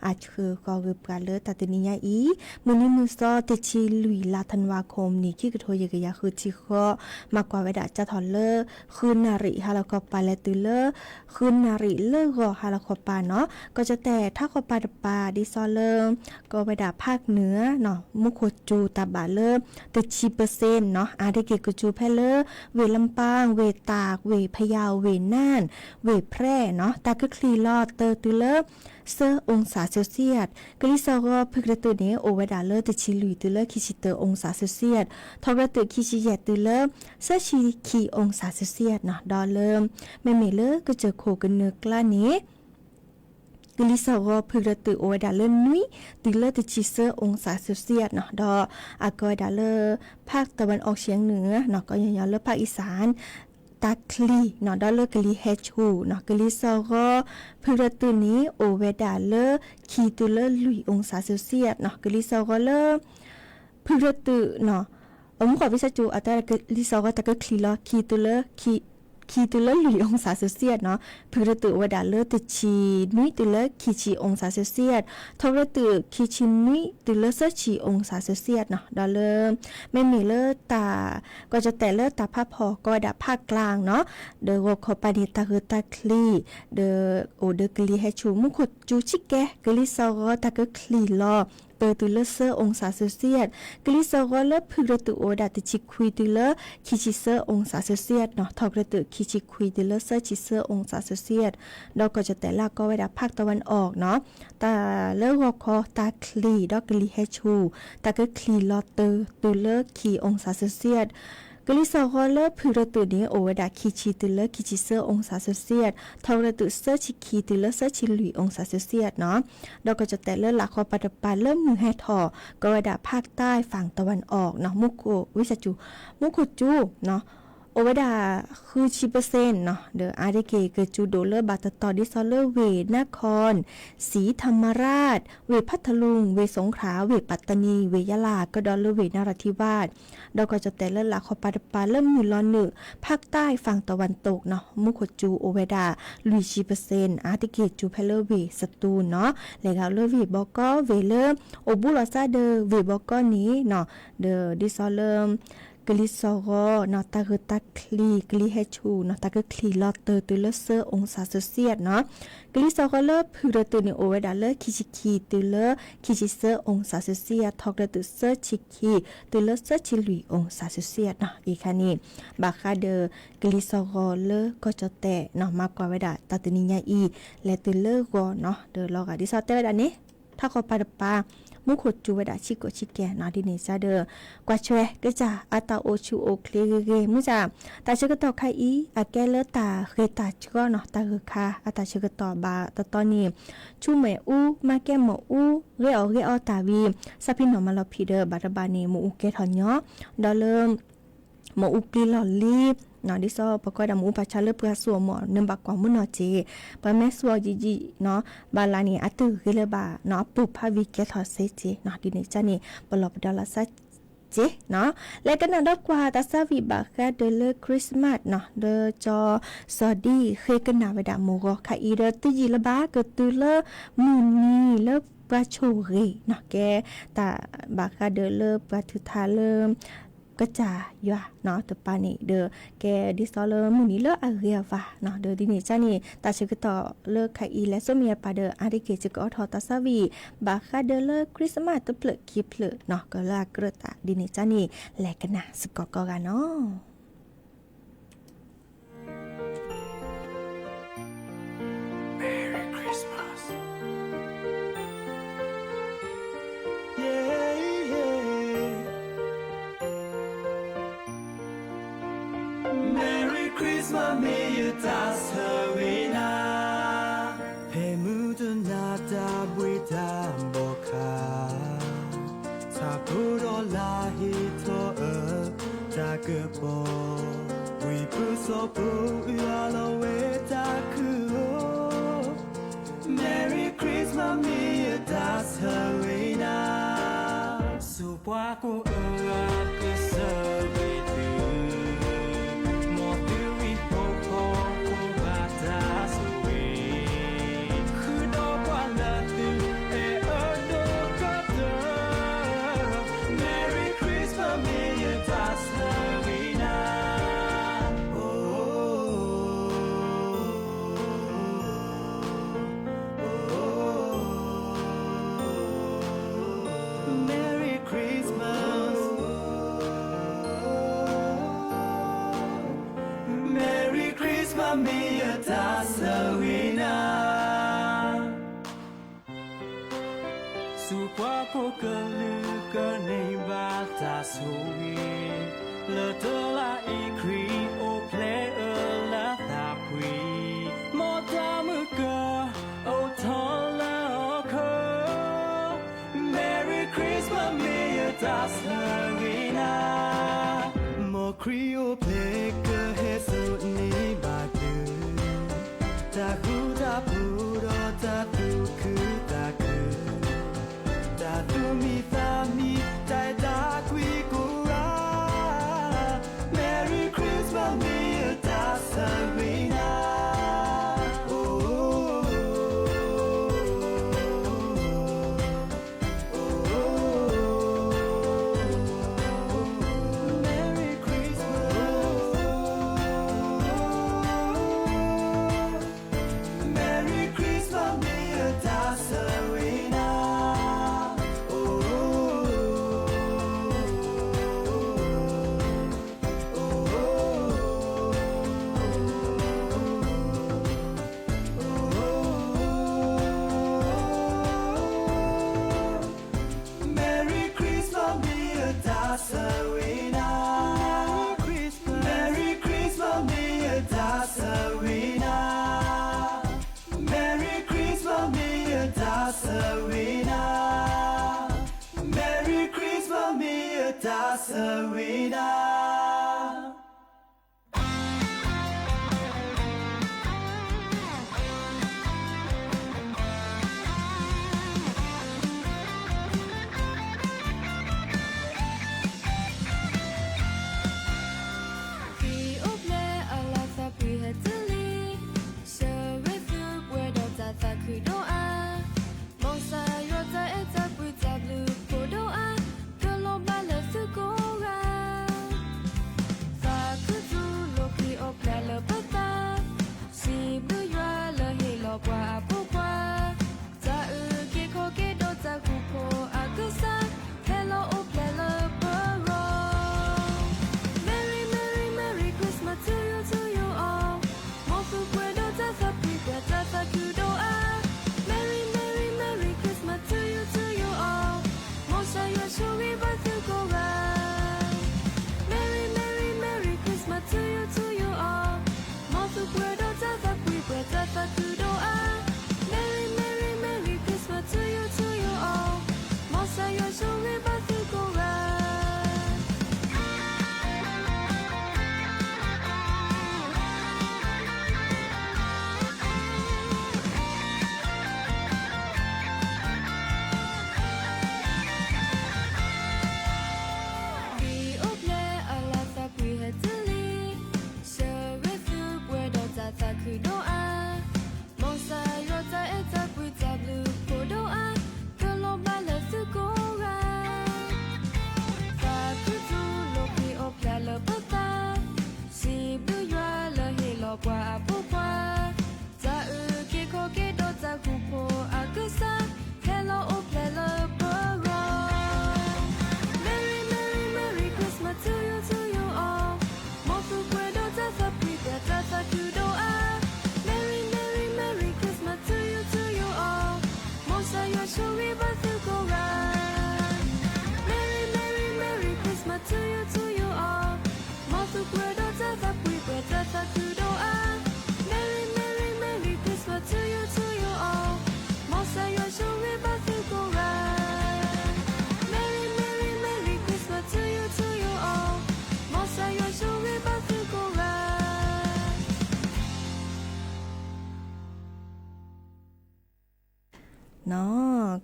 အဆှၢဃီၤဂ့ၤပှၤလၢတၢ်တနံၤညါအံၤ မုၢ်နံၤမုၢ်သီ တဆံလွံၢ် လါ ธันวาคม နံၣ်ခံကထိယဲၢ်ကယၤဃုဆံဃိး မၤကွၢ်ဝဲဒၣ်စးထီၣ်လၢ ဃုနၣ်ရံၣ်ဟါလီၤခီပၤ လဲၤတုၤလၢ ဃုနၣ်ရံၣ်လၢဂီၤဟါလီၤခီပၤနီၤ ကီၢ်ကၠီၣ်တဲာ်ထါခီပၤတပၤ ဒ်သိးလၢ ကိးဝဲဒၣ် ภาคเหนือနီၤ မူခိၣ်စူၤတၢ်ဘၣ်လၢ တဆံပၢၢ်စ့ၣ်နီၤ အါတက့ၢ်ကစူၤဖဲလၢ ဝ့ၢ်လမ်းပန်း ဝ့ၢ်တၢ် ဝ့ၢ်ဖယး ဝ့ၢ်နၢၼ်ၣ် ဝ့ၢ်ဖြဲၣ်နီၤ တၢ်ကချံၣ်လီၤတၢၢ်တုၤလၢ သၢ องศาเซลเซียส ကလံၤစီၤဂီၤဖုကရၢတုာ်န့ၣ် အိၣ်ဝဲဒၣ်လၢတဆံလွံၢ်တုၤလၢခံဆံတၢ องศาเซลเซียส ထီၣ်ကရၢတုာ်ခံဆံယဲၢ်တုၤလၢ သၢဆံခံ องศาเซลเซียสနီၤ ဒီးလၢ မ့မ့ၢ်လၢကစၢၢ်ခိၣ်ကနၢၤကျါန့ၣ် ကလံၤစီၤဂီၤဖုကရၢတုာ်အိၣ်ဝဲဒၣ်လၢနွံတုၤလၢတဆံသၢ องศาเซลเซียสနီၤ ဒီးအကီဝဲဒၣ်လၢ ภาคตะวันออกเฉียงเหนือနီၤ ကညီညီလၢ ภาคอีสาน တၢ်ချံၣ်နီၤ ဒီးလၢကလံၤဟဲဆူၣ်နီၤ ကလံၤစီၤဂီၤဖုကရၢတုာ်န့ၣ် အိၣ်ဝဲဒၣ်လၢ ခံတုၤလၢလွံၢ် องศาเซลเซียสနီၤ ကလံၤစီၤဂီၤလၢ ဖုကရၢတုာ်နီၤ အမူခိၣ်ဝံသးစူၤ အတၢ်ကလံၤစီၤဂီၤတၢ်ကချံၣ်လီၤ ခံတုၤလၢ ခံတုၤလၢလွံၢ် องศาเซลเซียสနီၤ ဖုကရၢတုာ်အိၣ်ဝဲဒၣ်လၢတဆံနွံတုၤလၢခံဆံ องศาเซลเซียส ထီၣ်ကရၢတုာ်ခံဆံနွံတုၤလၢသၢဆံ องศาเซลเซียสနီၤ ဒီးလၢ မ့မ့ၢ်လၢတၢ် ကီၢ်ကၠီၣ်တဲာ်လၢတၢ်ဖးဖီၣ် ကိးဝဲဒၣ် ภาคกลางနီၤ ဒီးဂီၤခီပၤန့ၣ် တၢ်ဂ့ၢ်တၢ်ချံၣ် ဒီးအိၣ်ဒီးကလံၤဟဲဆူၣ် မူခိၣ်စူၤဆံးကဲ ကလံၤစီၤဂီၤတၢ်ကချံၣ်လီၤ တၢၢ်တုၤလၢသၢ องศาเซลเซียส ကလံၤစီၤဂီၤလၢဖုကရၢတုာ်အိၣ်ဝဲဒၣ်တဆံခွံတုၤလၢ ခံဆံသၢ องศาเซลเซียสနီၤ ထီၣ်ကရၢတုာ်ခံဆံခွံတုၤလၢသၢဆံသၢ องศาเซลเซียส ဒီးကီၢ်ကၠီၣ်တဲာ်လၢအကီဝဲဒၣ် ภาคตะวันออกနီၤ တၢ်လၢဂီၤခီတၢ်ချံၣ်ဒီးကလံၤဟဲဆူၣ် တၢ်ကချံၣ်လီၤတၢၢ်တုၤလၢခံ องศาเซลเซียส ကလံၤစီၤဂီၤလၢဖုကရၢတုာ်န့ၣ် အိၣ်ဝဲဒၣ်ခံဆံတုၤလၢခံဆံသၢ องศาเซลเซียส ထီၣ်ကရၢတုာ်သၢဆံခံတုၤလၢသၢဆံလွံၢ် องศาเซลเซียสနီၤ ဒီးကီၢ်ကၠီၣ်တဲာ်လၢလၢ်ခီပၤတပၤလၢမုၢ်ဟဲထီၣ် ကီးဝဲဒၣ် ภาคใต้ฝั่งตะวันออกနီၤ မူခိၣ်ဝံသးစူၤ မူခိၣ်စူၤနီၤ အိၣ်ဝဲဒၣ် ဃုဆံပၢၢ်စ့ၣ်နီၤ ဒီးအါတက့ၢ်ကစူၤဒိၣ်လၢဘၣ်တတီၤဒ်သိးလၢဝ့ၢ် นครศรีธรรมราช ဝ့ၢ် พัทลุง ဝ့ၢ် สงขลา ဝ့ၢ် ปัตตานี ဝ့ၢ် ยะลา ကဒီးလၢဝ့ၢ် นราธิวาส ဒီးကီၢ်ကၠီၣ်တဲာ်လၢလၢ်ခီပၤတပၤလၢမုၢ်လီၤနုာ် ภาคใต้ฝั่งตะวันตกနီၤ မူခိၣ်စူၤအိၣ်ဝဲဒၣ် လွံၢ်ဆံပၢၢ်စ့ၣ် အါတက့ၢ်စူၤဖဲလၢဝ့ၢ်စတူးနီၤ လဲၤဂၤလၢဝ့ၢ်ဘီကီ ဝ့ၢ်လၢ အိၣ်ဘူးလီၤသးဒီးဝ့ၢ်ဘီကီန့ၣ်နီၤ ဒီးဒ်သိးလၢ က ကလံၤစိးဂီၤနီၤ တၢ်ဂ့ၢ်တၢ်ချံ ကလံၤဟဲဆူၣ်နီၤ တၢ်ကချံးလီၤတၢၤတုၤလၢသၢ องศาเซลเซียส နီၤ. ကလံၤစိးဂီၤလၢဖုၣ်တၢ်တုၤန့ၣ် အိၣ်ဝဲဒၣ်လၢ ခံဆံခံတုၤလၢခံဆံသၢ องศาเซลเซียส ထီၣ်ကျၢၤတုၤသၢဆံခံတုၤလၢသၢဆံလွံၢ် องศาเซลเซียส နီၤ. အံၤခါန့ၣ် ဘၣ်ဃးဒီး ကလံၤစိးဂီၤလၢကီၢ်ကၠီၣ်တဲာ်နီၤ မၤကွၢ်ဝဲဒၣ် တၢ်တနံၤညါအံၤ လဲၤတုၤလၢဂီၤနီၤ ဒီးလီၤဂာ်ဒ်သိးတဲဝဲဒၣ်န့ၣ် ထးခီပၤတပၤ မူခိၣ်စူၤဝဲဒၣ်ဆံးကိာ်ဆံးကဲနီၤ. ဒ်န့ၣ်အသိးဒီး ကွၢ်ထွဲကစၢ်အတၢ်အိၣ်ဆူၣ်အိၣ်ချ့ဂ့ၤဂ့ၤ မုၢ်ဆါ တၢ်ဆၢကတီၢ်ခါအံၤ အကဲလၢတၢ်ဂ့ၢ်တၢ်ကီနီၤ တၢ်ဂ့ၢ်ခါအတၢ်ဆၢကတီၢ်ဘၣ်တတီန့ၣ် ဆူမဲာ်အူ မၤကဲမိၢ်အူ ဂဲၤအီၣ်ဂဲၤအီတၢ်ဝံၤ သးဖံနီၢ်မၤလီၤဖံးဒီး ဘၣ်တဘၣ်န့ၣ် မိၢ်အူကဲထီၣ်ညီ ဒီးလၢ မိၢ်အူပျံၤလီၢ်လံၤ ဒ်သိးပကိးဝဲဒၣ်မိၢ်အူပာ်ဆါလၢပှၤစိာ်အီၤမ့ၢ် နဘၣ်ကွၢ်မုၢ်နီၢ်က့ၤ ပှၤမ့ၢ်စိာ်အီၤယံာ်ယံာ်နီၤ ဘၣ်လၢန့ၣ် အတဂ့ၤလၢၤဘၣ်နီၤ အပိၢ်ဖးဝံၤကဲထီၣ်စ့က့နီၤ. ဒ်န့ၣ်ကန့ၣ် ပလီၢ်ပဒီလီၤသးက့နီၤ လဲၤကနၣ်ဒီးကွၢ်တၢ်သးဝံၣ်ဘၣ်ဃးဒီးလၢ Christmas နီၤ လၢကၠီစီၤဒံဃ့ကနၣ်ဝဲဒၣ်မိၢ်ဂီၤခါအံၤဒီး တယံာ်လၢၤဘၣ် ကတုၤလၢမုၢ်နံၤလၢပှၤဆိၣ်ဂ့ၤနီၤ ကဲတၢ်ဘၣ်ဃးဒီးလၢပှၤထုးထါလၢ ကစၢ်ယွၤနီၤ တပၤန့ၣ်ဒီး ကဲဒ်သိးလၢမုၢ်နံၤလၢအဂ့ၤအဝါနီၤ ဒီးဒ်န့ၣ်ကန့ၣ် တၢ်ဆၢကတီၢ်လၢခါအံၤ လဲၤစိမ့ၢ်အပၢ်ဒီး အါတက့ၢ်စ့ၢ်ကီးအိးထီၣ်တၢ်သးဝံၣ် ဘၣ်ဃးဒီးလၢ Christmas တဖျၢၣ်ခံဖျၢၣ်နီၤ ကလၢအကြၢးတၢ် ဒ်န့ၣ်ကန့ၣ် လဲၤကနၣ်စ့ၢ်ကီးကိးဂၤနီၤ. Merry Christmas. Yeah, yeah. Merry Christmas မ့ၢ်ယတၢ်ဆၢဂ့ၤနၤ ဖဲမုၢ်တနၤတၢ်ဘှံးတၢ်ဘီၣ်ခါ ဆၣ်ဖိဒီးလါဟ့ထီၣ်အၢ တၢ်ကပီၤ ဝံၤဖုစီၤဖိ ယွၤလီၤဝဲတၢ်ခုၣ်ဧိၤ Merry Christmas မ့ၢ်ယတၢ်ဆၢဂ့ၤနၤ စိၤပှၤကိးဂၤကဆၢဂ့ၤသု မ်သုဝံဖိဃီဖိဘၣ်တၢ်ဆိၣ်ဂ့ၤ ဃုာ်ဒီးပှၤလၢသုအဲၣ်အဒိၣ်ကတၢၢ် Merry Christmas မ့ၢ်ယတၢ်ဆၢဂ့ၤနၤ Merry Christmas, Merry Christmas မ့ၢ်ယတၢ်ဆၢဂ့ၤနၤ စိၤပှၤကိးကလုာ်ကန့ၢ်ဘၣ်တၢ်ဆိၣ်ဂ့ၤ လၢတလါအံၤခရံာ်အိၣ်ဖျဲၣ်အၢလၢသးဖှံ မ်တၢ်မုာ်က အိၣ်ထီၣ်လၢဟီၣ်ခိၣ် Merry Christmas မ့ၢ်ယတၢ်ဆၢဂ့ၤနၤ မ်ခရံာ်အိၣ်ဖျဲၣ်ကဟဲစိာ်န့ၢ်ဘၣ်သု တၢ်ဃူတၢ်ဖိးဒီးတၢ်သူၣ်ခုသးခု တၢ်သူၣ်မံသးမံ တၢ်အဲၣ်တၢ်ကွံကိးဂၤ Merry Christmas မ့ၢ်ယတၢ်ဆၢဂ့ၤနၤ Merry Christmas, Merry Christmas မ့ၢ်ယတၢ်ဆၢဂ့ၤနၤ Merry Christmas မ့ၢ်ယတၢ်ဆၢဂ့ၤနၤ Merry Christmas မ့ၢ်ယတၢ်ဆၢဂ့ၤနၤ Merry Christmas မ့ၢ်ယတၢ်ဆၢဂ့ၤနၤ Merry Christmas မ့ၢ်ယတၢ်ဆၢဂ့ၤနၤ ခရံာ်အိၣ်ဖျဲၣ်အလၤသးပှ့ၤဟဲတလံ, ဆၢဂ့ၤသုပှဲၤဒီးတၢ်သးခုဒိၣ်အါ, မ်ကစၢ်ယွၤတၢ်အဲၣ်တၢ်ကွံတၢ်ဘျုးဖှိၣ်ဒိၣ်အါ, ကလီၤဘၣ်လၢသုကိးဂၤ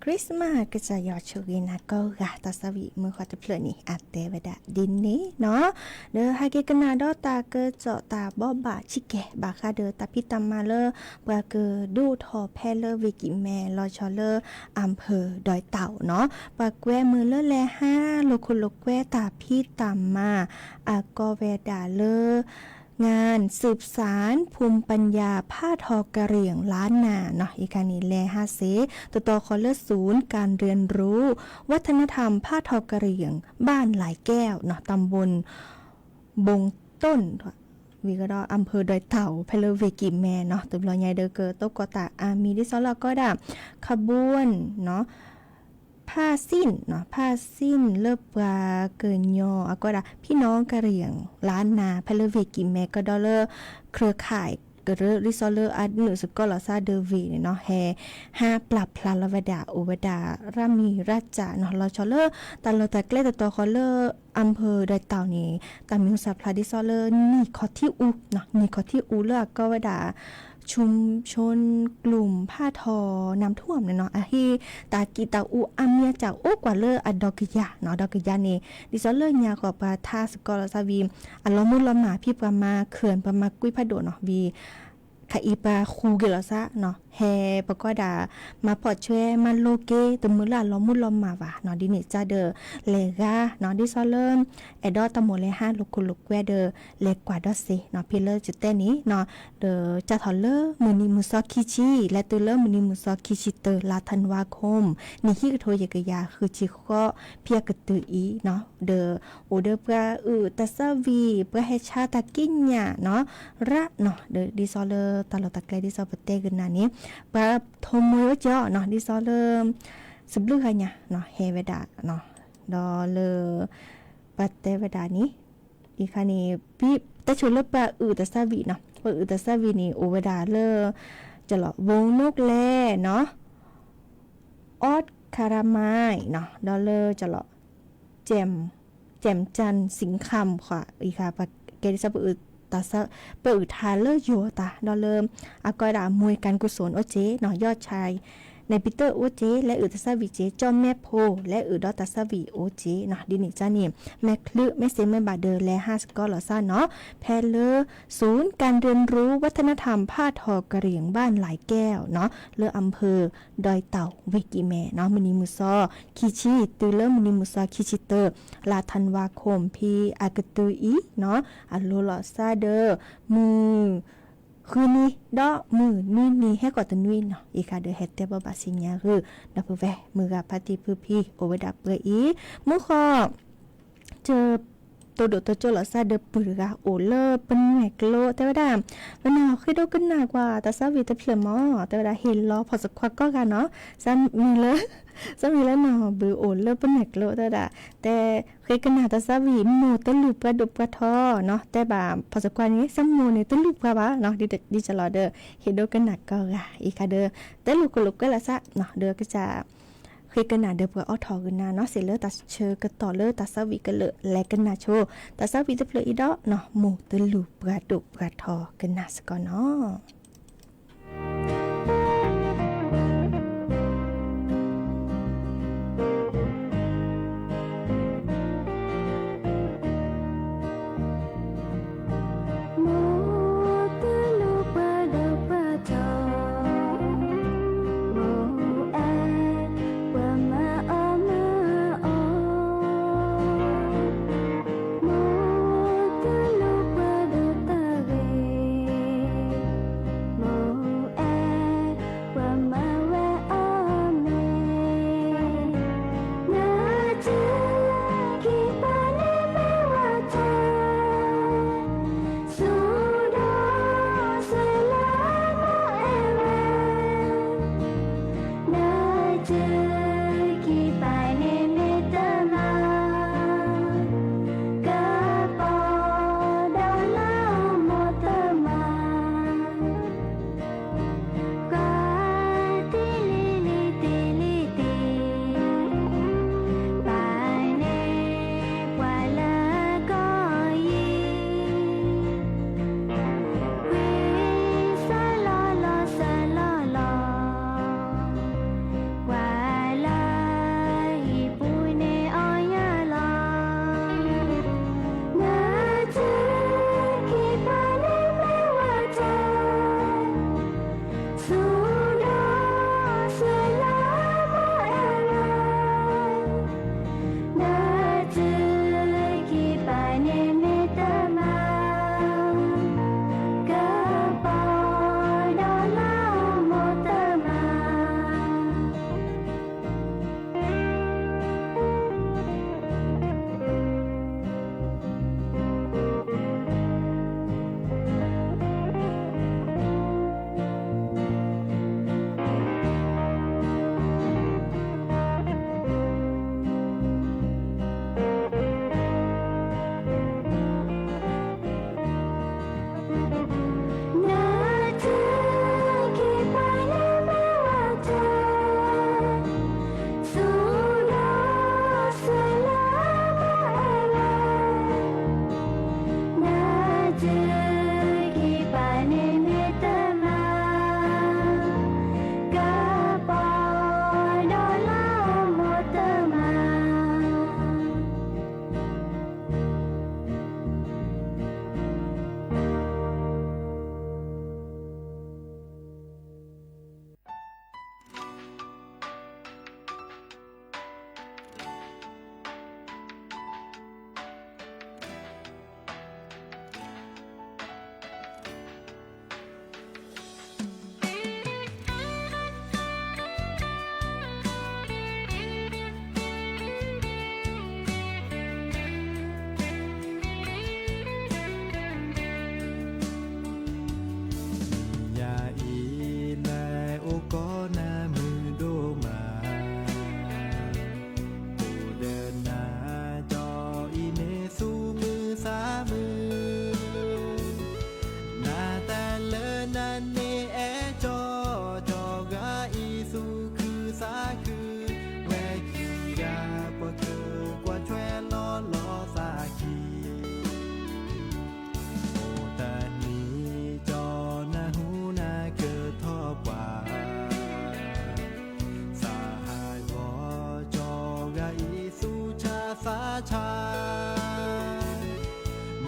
Christmas ကစၢ်ယွၤဆိၣ်ဂ့ၤနၤကိးဂၤ တၢ်သးဝံၣ်မုၢ်ဃီတဖျၢၣ်န့ၣ် အတဲဝဲဒၣ်ဒ်န့ၣ်နီၤ. ဒီးဟဲက့ၤကနၣ်ဒီးတၢ်ကစီၣ်တၢ်ဘိးဘၣ်ဆံးကဲဘၣ်ဃးဒီးတၢ်ဖံးတၢ်မၤလၢ ပှၤကဒုးအိၣ်ထီၣ်ဖဲလၢဝ့ၢ်ကံၣ်မဲ လီၤဆီလၢ အၣ်ဖၢၣ်ဒွဲၣ်တၢ်အိၣ်နီၤ. ပှၤကွဲမုာ်လၢလဲၤဟးလိာ်ခိၣ်လိာ်ကွဲတၢ်ဖံးတၢ်မၤ အကိးဝဲဒၣ်လၢ งานสืบสานภูมิปัญญาผ้าทอกะเหรี่ยงล้านนาနီၤ အံၤခါန့ၣ် လဲၤဟးစ့ၢ် တတီၤဃီၤလၢ ศูนย์การเรียนรู้วัฒนธรรมผ้าทอกะเหรี่ยงบ้านหลายแก้วနီၤ ตำบลบงต้น ဝံၤကဒီး อำเภอดอยเต่า ဖဲလၢဝ့ၢ်ကံၣ်မဲနီၤ တဘျီညါဒီးကတိၤကီၢ်တၢ်အါမံၤ ဒ်သိးလၢအကိးဝဲဒၣ် ขบวนနီၤ ผ้าสิ้นနီၤ ผ้าสิ้น လၢပှၤကညီအကိးဝဲဒၣ် พี่น้องกะเหรี่ยงล้านนา ဖဲလၢဝ့ၢ်ကံၣ်မဲ ကဒီးလၢ เครือข่าย ကရၢ ဒ်သိးလၢအနုာ်သကိးလိာ်သးဒီးဝ့ၢ်န့ၣ်နီၤ ဟဲဟးပျၢ်ဖျါလီၤဝဲဒၣ် အိၣ်ဝဲဒၣ်ရၣ်မံၤရၣ်စၢ်နီၤ လီၤဆီလၢ တၢ်လီၢ်တၢ်ကျဲတတီၤဃီၤလၢ อำเภอดอยเต่าန့ၣ် တၢ်မံၤဟူသၣ်ဖျါဒ်သိးလၢ နံၣ်ခီၣ်ထံးအူနီၤ နံၣ်ခီၣ်ထံးအူလၢအကိးဝဲဒၣ် ชุมชนกลุ่มผ้าทอน้ำท่วมန့ၣ်နီၤ အဟ့ၣ်တၢ်ကံၣ်တၢ်အူအါမံၤအါစၢ်အိၣ်ကွၢ်လၢအဒီကယၤနီၤ ဒီကယၤန့ၣ် ဒ်သိးလၢညါဃီၤပှၤထါသကိးလိာ်သးဝံၤ အလီၤမူလီၤမၢ်ဖဲပှၤမၤခၢၣ် ပှၤမၤကွံဖးဒိၣ်နီၤ ဝံၤ ခါအံၤပှၤဃုက့ၤလိာ်သးနီၤ ဟဲပကိးဒၣ် မၤဖီၣ်ဆွဲ မၤလိက့ၤ တမုာ်လၢအလီၤမူလီၤမၢ်ဘၣ်နီၤ ဒ်န့ၣ်ကဒီး လဲၤဂၤနီၤ ဒ်သိးလၢ အဲၣ်ဒိးတၢ်မိၣ်လဲၤဟးလိာ်ခိၣ်လိာ်ကွဲဒီး လဲၤကွၢ်ဒီးစ့ၢ်နီၤ ဖဲလၢယတဲန့ၣ်နီၤ ဒီးစးထီၣ်လၢမုၢ်နံၤမုၢ်သီခံဆံ လဲၤတုၤလၢမုၢ်နံၤမုၢ်သီခံဆံတၢ လါ ธันวาคม နံၣ်ဟံးကထိယဲၢ်ကယၤဃုဆံဃိး ဖဲအကတၢၢ်အံၤနီၤ ဒီးအိၣ်ဒီးပှၤအုၣ်တၢ်သးဝံၣ် ပှၤဟဲဆါတၢ်ကံးညာ်နီၤ ရၣ်နီၤ ဒီးဒ်သိးလၢတၢ်လီၢ်တၢ်ကျဲဒ်သိးပတဲကနၣ်န့ၣ် ပှၤထိးမွဲအိၣ်က့ၤနီၤ ဒ်သိးလၢ စဘျုးဂၤညါနီၤ ဟဲဝဲဒၣ်နီၤ ဒီးလၢ ပှၤတဲဝဲဒၣ်န့ၣ် အံၤခါန့ၣ် တဲဆိလၢပှၤအုၣ်တၢ်သးဝံၣ်နီၤ ပှၤအုၣ်တၢ်သးဝံၣ်န့ၣ် အိၣ်ဝဲဒၣ်လၢ ကလီၤ ဝိုင်းနူကျဲနီၤ အီးခရမၤနီၤ ဒီးလၢကလီၤ แจ่มจันทร์สิงห์คำ ဃီ အံၤခါ ပှၤကဲဒ်သိး ပှၤအုၣ်ထါလၢယိၤတၢ် ဒီးလၢ အကိးဝဲဒၣ် มวยการกุศล အိၣ်က့ၤနီၤ ยอดชาย นายปีเตอร์ အိၣ်က့ၤ လဲၤအုၣ်တၢ်သးဝံၣ်က့ၤ ကၠီၣ်မဲဖိ လဲၤအုၣ်ဒီးတၢ်သးဝံၣ်အိၣ်က့ၤနီၤ ဒ်န့ၣ်ကန့ၣ် မဲာ်ချံမဲာ်စ့မဲာ်ဘၣ်ဒီး လဲၤဟးသကိးလိာ်သးနီၤ ဖဲလၢ ศูนย์การเรียนรู้วัฒนธรรมผ้าทอกะเหรี่ยงบ้านหลายแก้วနီၤ လၢ อำเภอดอยเต่า ဝ့ၢ်ကံၣ်မဲနီၤ မုၢ်နံၤမုၢ်သီ ခံဆံ တုၤလၢမုၢ်နံၤမုၢ်သီ ခံဆံတၢ လါ ธันวาคม ဖဲအကတၢၢ်အံၤနီၤ အလိၤလိာ်သးဒီး မုၢ် ဃုနံၤ ဒီးမုၢ်နွံနံၤ ဟဲကီၢ်တနွံနီၤ အံၤခါဒီးဟဲတဲဘိးဘၣ်စံးညါဂုာ် ဒီပုၢ်ဝဲၢ်မုၢ်ဂၤဖါတံၢ်ဖုဖံ အိၣ်ဝဲဒၣ်ပှဲၤအံၤ မုၢ်ဃီ တ တိၢ်ဒိၣ်တိၢ်ကၠိလိာ်သးဒီးပုၢ်တဂၤအိၣ်လၢပနွဲၢ်ကျိ တဲဝဲဒၣ် ပနၢ်ဟူဃ့ဒိကနၣ်ကွၢ်တၢ်သးဝံၣ်တဖျၢၣ်မး တဲဝဲဒၣ် ဟ့ၣ်လီၤဖီၣ်သခွါကိးဂၤနီၤ သးမံၤလၢ သးမံၤလၢနၢ်ဟူဘုးအိၣ်လၢပနွဲၢ်ကျိ တဲဝဲဒၣ် တဲ ဃ့ကနၣ်တၢ်သးဝံၣ် မိၢ်တလူၢ်ပှၤဒိၣ်ပှၤထီနီၤ တဲဘၣ်ဖီၣ်သခွါန့ၣ် သးမိၢ်န့ၣ်တလူၢ်ပှၤဘၣ်နီၤ ဒ်ကလီၤဒီး ဟ့ၣ်ဒိကနၣ်ကိးဂၤ အံၤခါဒီး တဲလိာ်ခိၣ်လိာ်ကွဲလိာ်သးနီၤ ဒီးကစၢ် ဃ့ကနၣ်ဒီးပှၤအိးထီၣ်ကနၣ်နီၤ စံးလၢတၢ်ဆၢကတီၢ်လၢတၢ်သးဝံၣ်ကလၢာ် လဲၤကနၣ်ဆိ တၢ်သးဝံၣ်တဖျၢၣ်အံၤဒီးနီၤ မိၢ်တလူၢ်ပှၤဒိၣ်ပှၤထီကနၣ်စ့ၢ်ကီးနီၤ. ဆါ,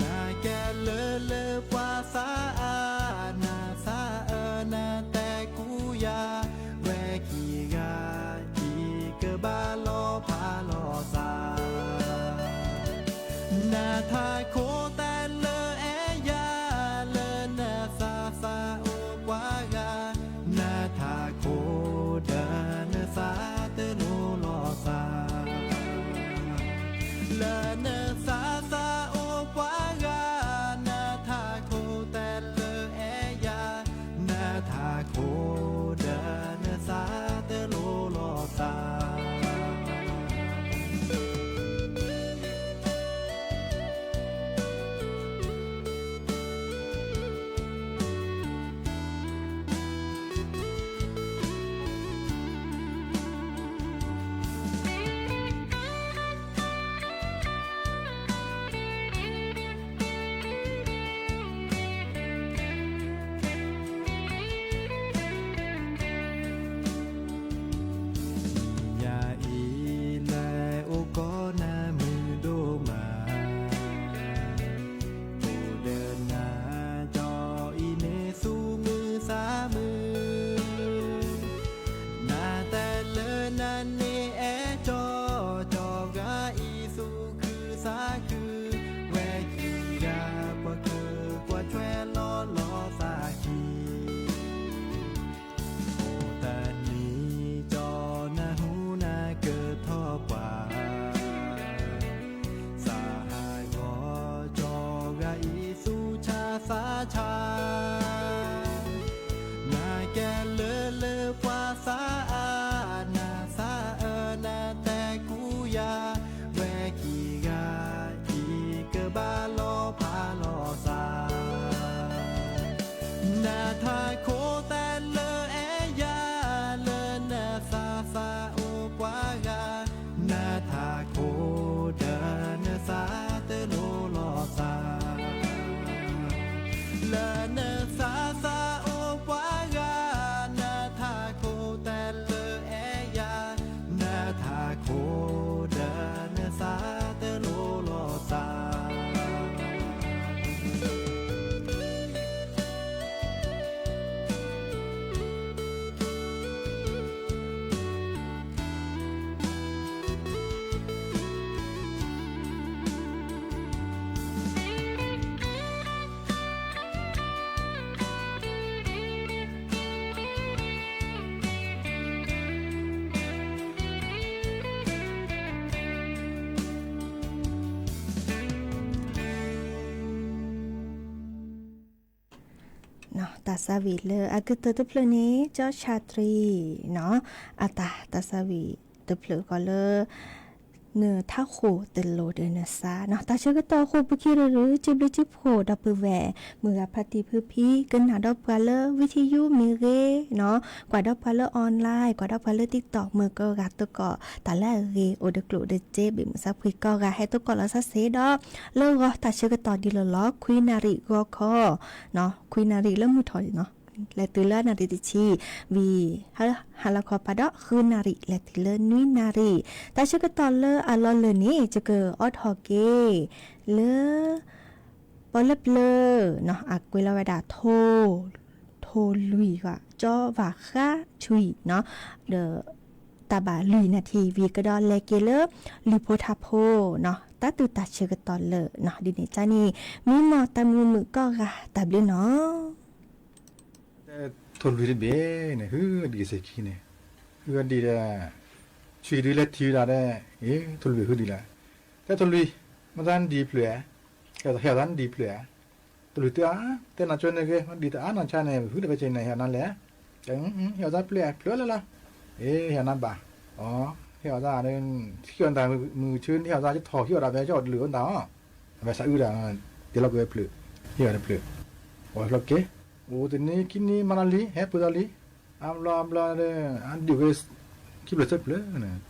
နကဲလၢလၢပှၤသးအါ, နသးအၢနတဲကူယၤ, ဝဲခံဂၤခံကဘၣ်လီၤဖးလီၤသး, နထးခိၣ်တဲလၢအဲၣ်ယၤ, လၢနသးသးအိၣ်ပှၤဂၤ, နထးခိၣ်ဒီးနသးတလိၤလီၤသး. လၢနသးသးအိၣ်ပှၤဂၤ, နထးခိၣ်တဲလၢအဲၣ်ယၤ, နထးခိၣ်ဒီးနသးတလိၤလီၤသး. ယၤအံၤလဲၤအိၣ်ကီၢ်နၤမုာ်ဒိၣ်မး, အိၣ်ဒီးနၤကၠီအံၤန့ၣ်သူၣ်မုာ်သးမုာ်, နတဲလၢနန့ၣ်အဲၣ်ကၠီ, ကၠီဂၤအံၤသူၣ်ခုသးခု, ဝဲခံဂၤပှၤကကွၢ်ထွဲလီၤလီၤသးခံ အိၣ်တနံၤကၠီနၢ်ဟူနၤကထီၣ်ပှၤ, သးဟးဂီၤကၠီဂၤအံၤသူၣ်ဆါသးဆါ, နကဲလၢလၢပှၤသးအါ, နသးအၢနတဲကူယၤ, ဝဲခံဂၤခံကဘၣ်လီၤဖးလီၤသး. နထးခိၣ်တဲလၢအဲၣ်ယၤ, လၢနသးသးအိၣ်ပှၤဂၤ, နထးခိၣ်ဒီးနသးတလိၤလီၤသး. လၢနသးသးအိၣ်ပှၤဂၤ, နထးခိၣ်တဲလၢအဲၣ်ယၤ, နထးခိၣ်ဒီးနသးတလိၤလီၤသး. တၢ်သးဝံၣ်လၢအကတၢၢ်တဖျၢၣ်န့ၣ် ကၠီၡါတြံၤနီၤ, အတၢ် တၢ်သးဝံၣ်တဖျၢၣ်ဃီလၢ နထးခိၣ်တလိၤဒီးနသးနီၤ. တၢ်ဆၢကတီၢ်အဃိ ပူၤခံရၢ်ရၢ် စုဘျုးစုဖှိၣ် ဒီပုၢ်ဝဲၢ် မုၢ်ဂၤဖါတံၢ်ဖုဖံ ကနၣ်ဒီးပှၤလၢ ဝံထံယူမ့ၢ်ဂ့ၤနီၤ, ကွၢ်ဒီးပှၤလၢ online, ကွၢ်ဒီးပှၤလၢ TikTok မုၢ်ကိးဂၤသကိး တၢ်လၢအဂ့ၤအိၣ်တကျိၤတစ့ ဘ့ၣ်မုၢ်ဆါဖှံကိးဂၤ ဟဲသကိးလီၤစၢ်စ့ၢ်ဒီး လၢဂီၤတၢ်ဆၢကတီၢ်ဒ်လီၤလီၤ ခွံနၣ်ရံၣ်ဂီၤခီ ခွံနၣ်ရံၣ်လၢမုၢ်ထီၣ်နီၤ, လဲၤတုၤလၢနၣ်ရံၣ်တဆံ, ဝံၤ ဟါလီၤခီပၤဒီး ဃုနၣ်ရံၣ် လဲၤတုၤလၢနွံနၣ်ရံၣ်, တၢ်ဆၢကတီၢ်လၢအလီၤလၢာ်န့ၣ် ယကအိးထီၣ်က့ၤ လၢ ပီၣ်လဲၣ်ပျၢၤနီၤ, အကွဲးလီၤဝဲဒၣ် ထိၣ် ထိၣ်လွံၢ်ဂီၤ ကၠီဘၣ်ဃါဆွံနီၤ, ဒီး တၢ်ဘၣ်လွံၢ်နၣ်ထံၣ် ဝံၤကဒီးလဲၤက့ၤလၢ လွံၢ်ဖိထါဖိနီၤ, တၢ်တုၤတၢ်ဆၢကတီၢ်လၢာ်နီၤ, ဒ်န့ၣ်ကန့ၣ် မံမီၢ်တၢ်မုာ်မုာ်ကိးဂၤ တၢ်ဘျုးနီၤ. ထိၣ်လွံၢ်တဘ့ၣ်န့ၣ် ဟုဒံးစ့ၢ်ခံန့ၣ်, ဟုဒံးဒီး ဆွံဒုးလဲၤထံၣ်ဝဲဒၣ်ဒီး အ့ ထိၣ်လွံၢ်ဟုဒံးလီၤ, တဲထိၣ်လွံၢ် မ့ၢ်သးနဒံးဖျၢၣ်ဧါ, ဟဲသးနဒံးဖျၢၣ်ဧါ, ထိၣ်လွံၢ်တဲအါ, တဲနၤကၠိန့ၣ်ဂ့ၤ မ့ၢ်ဒံးတအါနၤဆါန့ၣ် ဟုဒီးဖဲဆ့န့ၣ် ဟဲအီၤနၤလဲၣ်, ဟဲအီၤသးဖျၢၣ်ဧါ ဖျၢၣ်လၢလီၤ, အ့ ဟဲအီၤနၤဘၣ်, အီ ဟဲအီၤသး ဟံၣ်အီၤတၢ်မုၢ်ဆူ ဟံၣ်အီၤသးကထီၣ် ဟံၣ်အီၤဒၣ်ဖဲကၠီၣ်တလုာ်အိၣ်နတၢ်အီၤ, အဝဲသးအုးဒၣ် တ့လီၤကွံာ်ဝဲဖျၢၣ်, ဟံၣ်အီၤတဖျၢၣ်, အီၤဖျီက့ၤ, အိၣ်တနံၤခံနံၤမၤတၢ်လံ ဟဲပှ့ၤတၢ်လံ, အါဘျီအါဘျီဒီး အဒံးဝဲ ခံဖျၢၣ်သၢဖျၢၣ်န့ၣ်,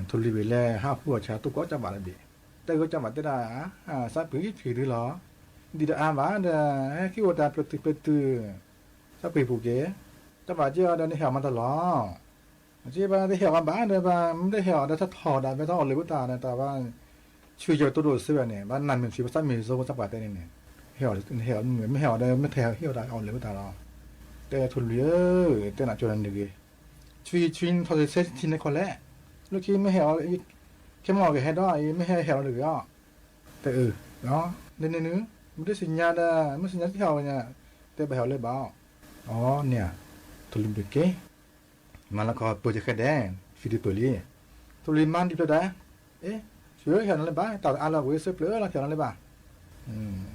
ထိၣ်လွံၢ်ဘ့ၣ်လဲၤဟးဟူအီၤဆါ တိၢ်ကီးကၢ်ဘၣ်တဘ့ၣ်, တဲကီးကၢ်ဘၣ်တဲဒၣ်, သးပှ့ၤဖံးဒုလီၤ, ဒံးတအါဘၣ်ဒီး ဟဲက့ၤအိၣ်တၢ်ဖျၢၣ်တုၤဖျၢၣ်တုၤ, သးပှ့ၤပူၤက့ၤ, ကၢ်ဘၣ်က့ၤအီၤဒီးနဟဲအီၤမၤတၢ်လီၤ, ကဘၣ်တဟဲအီၤဘၣ်ဒီး ဘၣ်မ့ၢ်တဟဲအီၤဒီး တထီၣ်ဒၣ်ဝဲ တအီၣ်လၢၤဝဲတၢ်ဒီး တၢ်ဘၣ် ဆူယဲၢ်တိၢ်ဒိၣ်စ့ဝဲန့ၣ် ဘၣ်နၢ်မ့ၢ်ဆူး ဘၣ်သးမ့ၢ်စိ ဘၣ်သးပှၤတဲန့ၣ်န့ၣ် ဟဲအီၤ ဟဲအီၤ မ့ၢ်ဟဲအီၤဒီး မ့ၢ်တဟဲအီၤဒီး အီၣ်လၢၤဝဲတၢ်ဒီး တဲထိၣ်လွံၢ်ဧၢ, တဲနၤကၠီနဂ့ၤ, ဆူးဆူးထီၣ်စ့ဆဲထံန့ၣ်ခီလဲၣ်, လၢခံမ့ၢ်ဟဲအီၤ ခဲမီၢ်ကဟဲဒီး မ့ၢ်ဟဲဟဲအီၤလၢၤဂ့ၤအီၤ, တဲအၢ, လၢန့ၣ်နုၤ မ့ၢ်တသ့ၣ်ညါဒီး မ့ၢ်သ့ၣ်ညါတဟဲအီၤဝဲညါ, တဲဘၣ်ဟဲအီၤလၢၤဘၣ်အီၤ, အီၤန့ၣ်ဧါ, ထိၣ်လွံၢ်ဘ့ၣ်က့ မၤလီၤခီပၢၢ်ကဲဃဲဒဲး, ဖံးဒုးပၢၢ်လံ, ထိၣ်လွံၢ်မါဒ်ဖျၢၣ်တၢ်, အ့, ဆူးဟဲအီၤနၤလၢၤဘၣ်, တၢ်အါလီၤဝဲ ဆၢဖျၢၣ်လီၤ ဟဲအီၤနၤလၢၤဘၣ်,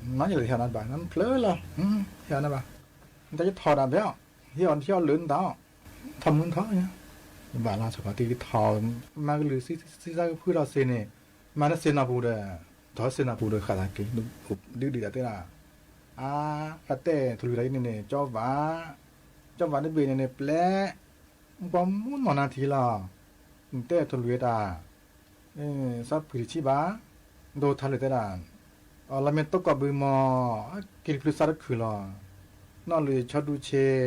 မၤယလဲၤဟဲအီၤနၤလၢၤဘၣ် နဖျၢၣ်လီၤ, ဟဲအီၤနၤဘၣ်, နတၢ်ယထီၣ်ဒၣ်ဘဲအီၤ, ဟဲအီၤဟဲအီၤလၢၤနတၢ်အီၤ, ထီၣ်မုၢ်ထီၣ်ညါ, ဘၣ်လီၤ ဆိကီၤတံၢ်ထီၣ်, မၤကလုၢ်ဆံဆံသၢကဖုထီၣ်စ့န့ၣ်, မၤတစ့နီၢ်ပူၤဒီး, ထီၣ်စ့နီၢ်ပူၤဒီးဃၣ်သးက့ၤ, ဒုးဒုးဒၣ်တဲဒၣ် အါ, တၢ်တဲထိၣ်လွံၢ်တၢ်အံၤန့ၣ်န့ၣ် ကၠီဘၣ်, ကၠီဘၣ်တဘ့ၣ်န့ၣ်န့ၣ် ပျဲ, ဘီမူနီၢ်နၤထံလီၤ, နတဲထိၣ်လွံၢ်တၢ်, သးပှ့ၤတဆံဘၣ်, ဒိးထါလၢတဲဒၣ်, အီလီၤမ့ၢ်တိၢ်ကီၢ်ဘုမီၢ်, က့ၤတဖျုးစးတခုၣ်လီၤ, နီၢ်လွံၢ်ဆီဒူဆ့,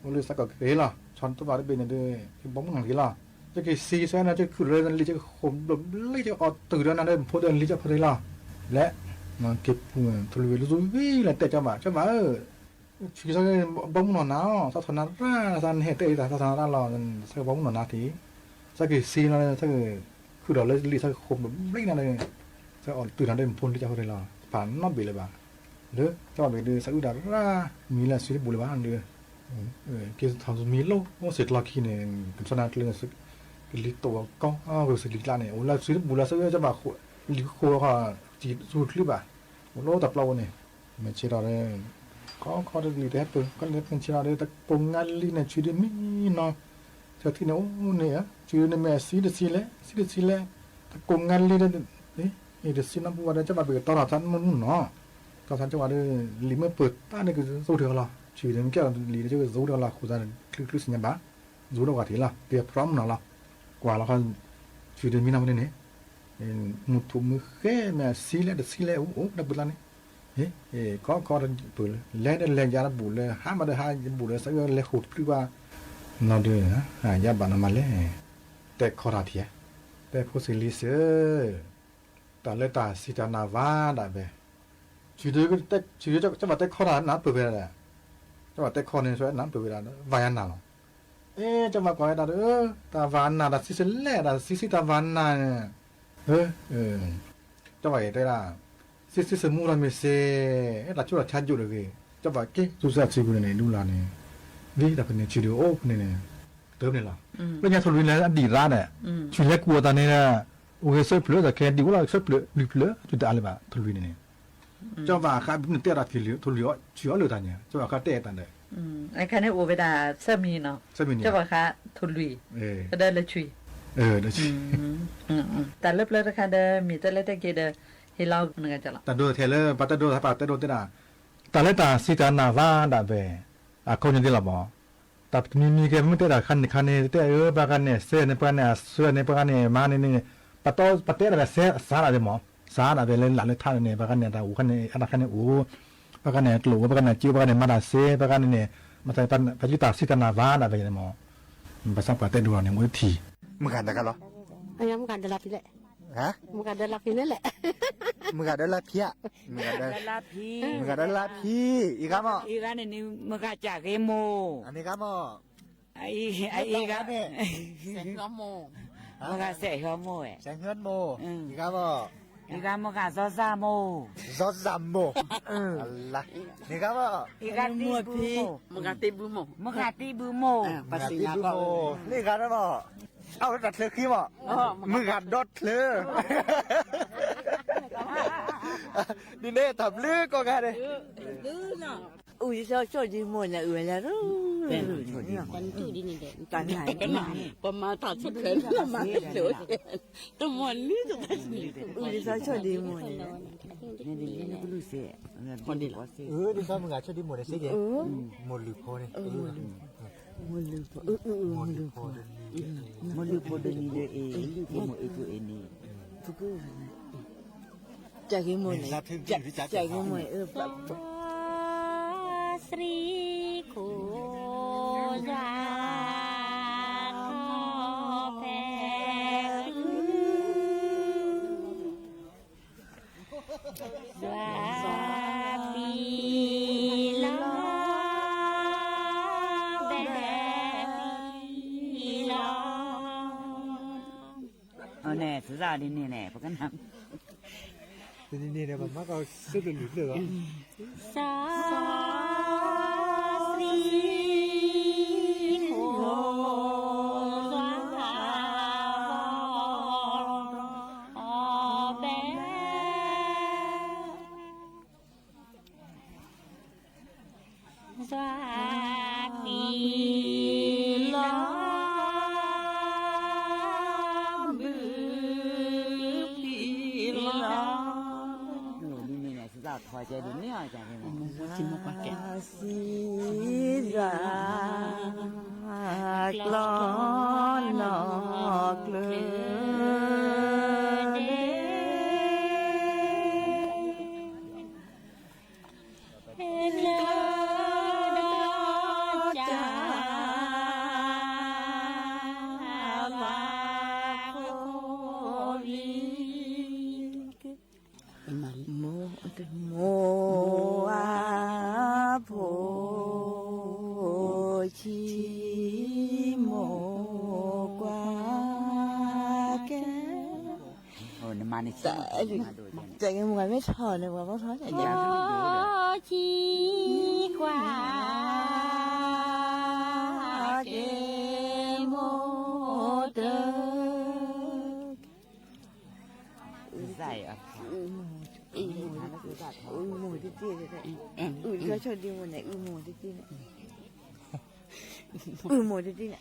အိၣ်လၢစးကီၢ်က့ၤလီၤ, ဆီတဘၣ်တဘ့ၣ်န့ၣ်ဒီး, ဘီမူနီၢ်နၤထံလီၤ, ယက့ၤစံးဆၢနၤ ယကခုၣ်လၢလံာ် ယကဃိးဘျီဘျီ ယကအီၣ်တုၤဒီးနၤဒီး ဖိဒီးလံာ် ယဖိဒီးလီၤ, လဲၣ်, က့ၤပူၤထိၣ်လွံၢ်ဝံၤလၢ သူဝံၤလၢတဲကၠီဘၣ် ကၠီဘၣ်ဧၢ, ဆံးဆၢဘီမူနီၢ်နၤအီၤ သးထီၣ်နၤရၣ် သးနဟဲတဲအံၤ သးထီၣ်နၤရၣ်လီၤ, သးဘီမူနီၢ်နၤထံ, သးက့ၤစံးနၤ သးကခုၣ်ဒီးလၢလံာ် သးကဃိးဘျီဘျီနၤဒီး, သးအီၣ်တုၤနၤဒီး ဖိလံာ် ယဖိဒီးလီၤ, တဖးနီတဘ့ၣ်လၢၤဘၣ်, လၢကၠီဘၣ်ဘ့ၣ်ဒီး သးအုၣ်တၢ်ရၣ်, မံလၢအစုတဘူးလၢၤဘၣ်ဒီး က့ၤထီၣ်မံလိၣ် အိၣ်စ့ၢ်ကျီခံန့ၣ် ကဆီနၤကျၢၤ ကလံၤတိာ်ကီ ကစံးလံာ်ကျါန့ၣ် အိၣ်လၢစုတဘူးလၢ သးအုၣ်ကၠီဘၣ် လံာ်ကဃိဃီ စံးသူချုးဘၣ်, အိၣ်လၢတၢ်ပျီဝဲန့ၣ်, မ့ၢ်ဆ့ထီၣ်ဒီး ခီခီတလံာ်တဟဲပၢၢ် ခီလံာ်မ့ၢ်ဆ့ထီၣ်ဒီး တကိးငါလံန့ၣ် ဆံးဒုးမံနီၤ, ဆၢထံၣ်န့ၣ်အိၣ်န့ၣ်ဧါ ဆံးဒုးန့ၣ်မ့ၢ်အစံးတစံးလဲၣ် စံးတစံးလဲၣ်, တကိးငါလံဒီး တစံးနီတပူၤဘၣ်ဒီး ကၠီဘၣ်ဘ့ၣ်ကတီၤထီၣ်သးမုၢ်နုာ်နီၤ, တီၤသးကၠီဘၣ်ဒီး လံာ်မ့ၢ်ပၢၢ်တၢ်န့ၣ် ကဇိထီၣ်လီၤ, ဆံးဒုးမ့ၢ်ကဲလံာ်ဒီး ကဇိထီၣ်လီၤ ဃိးသးချုးချုးစံးညါဘၣ်, ကဇိထီၣ်ကွၢ်ထံးလီၤ ကဲဖရီမုၢ်နီၤလီၤ, ကွၢ်လီၤခီ ဆံးဒုးမံနီၤမ့ၢ်န့ၣ်န့ၣ် မုၢ်ထူၣ်မုၢ်ဃဲမ့ၢ်အစံးလဲၣ်တစံးလဲၣ်အိၣ်အိၣ်တၢ်ပူၤလၢ်န့ၣ်, ခီခီတပၢၢ်လၢ လဲၤဒီးလဲၤယၤတဘူးလၢ ဟးမးဒီးဟးယဘူးလၢ သးအုၣ်လဲၤဃိးတချုးဘၣ်, နီၤဒီး ယၤဘၣ်နီၤမးလဲၣ်, တဲခီတၢ်ထံၣ်, တဲဖိစံးလံစ့ၢ်, တၢ်လၢတၢ်စံးတၢ်နာ်ဝါဒၣ်ဝဲ, ဆံးဒုး ကၠီဘၣ်တဲခီတၢ်နၢ်ပၢၢ်ဝဲဒၣ်, ကၠီဘၣ်တဲခီန့ၣ် နၢ်ပၢၢ်ဝဲဒၣ် ဝါယၤနၢ်လီၤ, အဲ ကၠီဘၣ်ကွၢ်ဝဲဒၣ်ဒီး တၢ်ဝါနၢ်တၢ်စံးစ့ၢ်လဲၣ် တၢ်စံးစံးတၢ်ဝါနၢ်န့ၣ်, ကၠီဘၣ်အံၤတဲဒၣ်, စံးစံးစ့ၢ်မူလီၤမ့ၢ်စ့ၢ်, တၢ်ဆူးတၢ်ဆါယိာ်တဂ့ၤ, ကၠီဘၣ်က့ၤသူစ့ၢ်ဆံးပူၤန့ၣ်န့ၣ် ဒူလၢ်န့ၣ်, ဝံၤတၢ်ဖဲန့ၣ် ဆံးဒုးအိၣ်ဖဲန့ၣ်န့ၣ်, တၢ်ဖဲန့ၣ်လီၤ, လၢညါထိၣ်လွံၢ်န့ၣ် အဒံၣ်ရါဒီး, ဆံးလဲၤကူၣ်အီၤတၢ်န့ၣ်ဒီး, အိၣ်ဂ့ၤဆၢဖျၢၣ်တၢ်ခဲဒံၣ်အိၣ်လီၤ ဆၢဖျၢၣ်လွံၢ်ဖျၢၣ် တုၤတအါလၢၤဘၣ် ထိၣ်လွံၢ်န့ၣ်န့ၣ်, ကၠီဘၣ်ဃးဘုန့ၣ်တဲဒၣ်ဖံးလံာ် ထိၣ်လွံၢ်အီၤ ဆံးအီၤလၢတၢ်န့ၣ် ကၠီဘၣ်ဃးတဲတၢ်ဒီး, အခါန့ၣ်အိၣ်ဝဲဒၣ်ဆၢမံၤနီၤ, ကၠီဘၣ်ဃးထိၣ်လွံၢ်, ကဒီးလၢဆံး, တၢ်လၢပျၢၤတခါဒီးမ့ၢ်တဲလၢတဲက့ၤဒီး, ဟ့ၣ်လီၤနဂၤကၠီလီၤ, တၢ်ဒိထဲလၢပှၤတဲဒိ ပှၤတဲဒိတဲဒၣ်, တၢ်လၢတၢ်စံးတၢ်နာ်ဝါဒၣ်ဝဲ, အခီပညီဒ်လီၤဘၣ် တၢ်တမံၤမံၤကဲမ့ၢ်တဲတၢ်ခါန့ၣ်ခါန့ၣ် တဲအၢ ပှၤဂၤန့ၣ် ဆၢန့ၣ် ပှၤဂၤန့ၣ် မၤန့ၣ်န့ၣ်, ပှၤတဲဒၣ်ဝဲစဲးစးဒၣ်ဝဲမး, စးဒၣ်ဝဲလၢလၢ်လၢထးန့ၣ် ပှၤဂၤန့ၣ် တၢ်အိၣ်ခါန့ၣ် အတၢ်ခါန့ၣ်အိၣ်, ပှၤဂၤန့ၣ်ကျိၣ်အိၣ် ပှၤဂၤန့ၣ်စ့အိၣ် ပှၤဂၤန့ၣ်မၤတၢ်စ့ ပှၤဂၤန့ၣ်န့ၣ်, ပှၤစံးတၢ်စံးတၢ်နာ်ဝါဒၣ်ဝဲန့ၣ်မး, ဘၣ်ဆၣ်ပှၤတဲဒိလီၤန့ၣ် အိၣ်ထံၣ်, မုၢ်ဂၤတဂၤလီၤ, မုၢ်ဂၤဒၢလၢဖံးလဲၣ်, မုၢ်ဂၤဒၢလၢဖံးဧါ, မုၢ်ဂၤဒၢလၢဖံး, မုၢ်ဂၤဒၢလၢဖံး, အံၤဂၤမး, အံၤဂၤန့ၣ်န့ၣ် မုၢ်ဂၤစၢ်ဂ့ၤမိၢ်, အန့ၣ်ဂၤမး အံၤ, အံၤဂၤ, မုၢ်ဂၤစဲးဟီမိၢ်ဝဲ, စဲးဟီမိၢ်, အံၤဂၤမး, အံၤဂၤမုၢ်ဂၤစီၤစၢ်မိၢ်, စီၤစၢ်မိၢ်, အလါ, အံၤဂၤတံဘုမိၢ်, မုၢ်ဂၤတံဘုမိၢ်, မုၢ်ဂၤတံဘုမိၢ်, မုၢ်ဂၤတံဘုမိၢ်, န့ၣ်ဂၤမး, အဝဲတၢ်ချၢဃံမး, မုၢ်ဂၤဒီချၢ ဒ်န့ၣ်တၢ်ဘျုးကိးဂၤဒဲး, အုၣ်ယသီဆိၣ်ဒံးမိၢ်န့ၣ် အုၣ်ဝဲလၢရူ, ပမၤတၢ်ဆိၣ်ထွဲလၢမၤတၢ်ဆိၣ်, တမီၤလံတဘၣ်, အုၣ်ယသီဆိၣ်ဒံးမိၢ်န့ၣ်, မိၢ်လုၢ်ဖိန့ၣ်, မိၢ်လုၢ်ဖိ, မိၢ်လုၢ်ဖိ, မိၢ်လုၢ်ဖိတနံၤဒီးအ့ၣ်, မိၢ်လုၢ်ဖိအ့ၣ်ဖိအ့ၣ်န့ၣ်, ကဲဂ့ၤမိၢ်န့ၣ်, ကဲဂ့ၤမိၢ်န့ၣ်, သရံခိယၤ, သွါပံလီၤ, ဘဲပံလီၤ. အန့ၣ် စစၢ်ဒ်န့ၣ်န့ၣ် ပကနၣ် တနံၤန့ၣ်ဒီး ပမၤကီးစိတလူၤလၢာ်လီၤ. စီၤ သံ ဃိ သွါ ဘဲ သွါပံလီၤ, ဘုပံလီၤ. န့ၣ်န့ၣ်န့ၣ် စစၢ်ထီၣ်ကဲဒ်န့ၣ်အီၤ ကဲန့ၣ် စံးစၢ် ကျီနီၢ်ကျၢၤ လၢဒီးကၢ် မိၢ် မိၢ်အဖိ ဆံမိၢ်ကွၢ်ကဲ နမၤန့ၣ် တၢ်ဂ့ၢ်မုၢ်ဂၤမ့ၢ်ထီၣ်န့ၣ် ပှၤဘီထီၣ်န့ၣ် ဆံကွၢ်ကဲ မိၢ်တၢ် အုၣ်မိၢ်တက့ၢ်, အုၣ်မိၢ်တက့ၢ်န့ၣ်, အုၣ်မိၢ်တက့ၢ်န့ၣ်, အုၣ်မိၢ်တက့ၢ်န့ၣ်, အုၣ်မိၢ်တက့ၢ်န့ၣ်,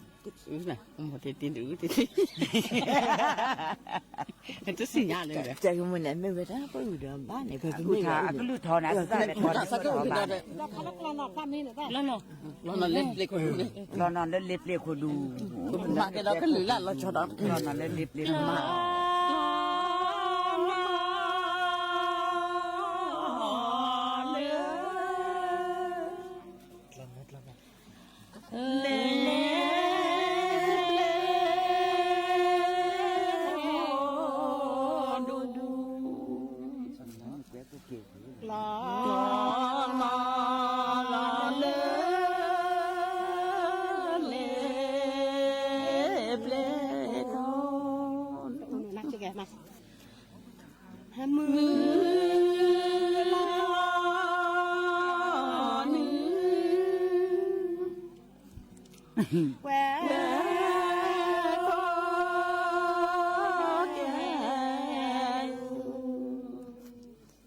တသ့ၣ်ညါလၢ တၢ်ဂ့ၢ်မုၢ်န့ၣ် မ့ၢ်ဝဲဒၣ်ပအုၣ်ဒီးဘၣ်န့ၣ် အကလုၢ်ထီၣ်န့ၣ် အစၢ်လဲၤထီၣ်န့ၣ် လီၤနီၢ်လၢပျ့ၤခိၣ်ဒူ မၤကဲဒီးကလုာ်လၢလီၤဆီဒီး လီၤနီၢ်လၢလ့ပျ့ၤခိၣ်ဒူ လၢ လ့ပျ့ၤခိၣ်ဒူ လီၤနီၢ်လၢ လ့ပျ့ၤခိၣ် မုၢ်လီၤနု ကွဲ မုၢ်လီၤနု ကွဲ ကျီ လ့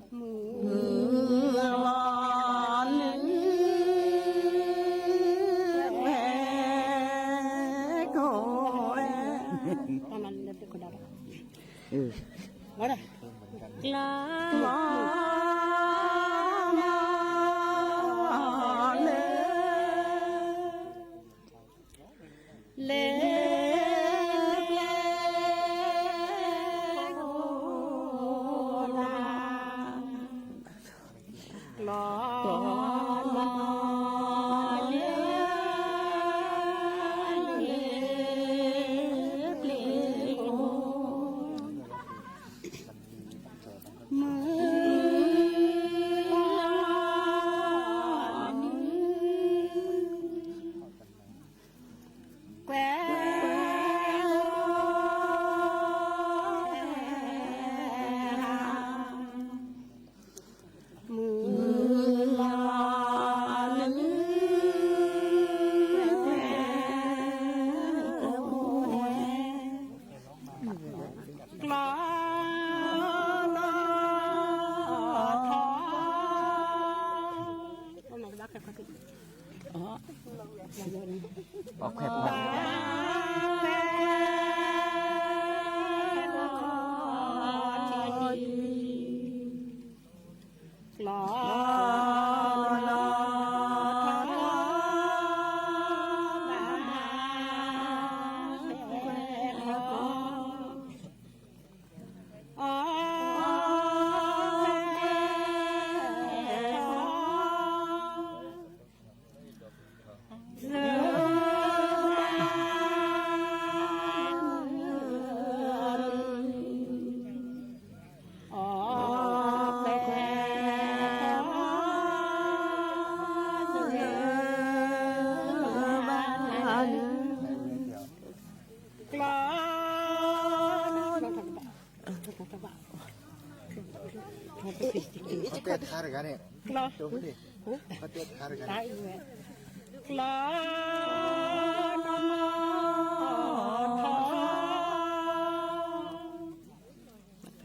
ပျ့ၤခိၣ် ကျီ လီၤလၢ လ့ပျ့ၤခိၣ် မုၢ်လီၤ ကွဲ မုၢ်လီၤ ကျီ လီၤ ထီ အီၣ်ခွဲးခွဲး ကျီ လီၤ ထီ အီၣ် လၢ ကျီ တဲထါတဂၤန့ၣ် ကျီ ကျီ ထီ ဘၣ်ချၢ ကဲ ကျ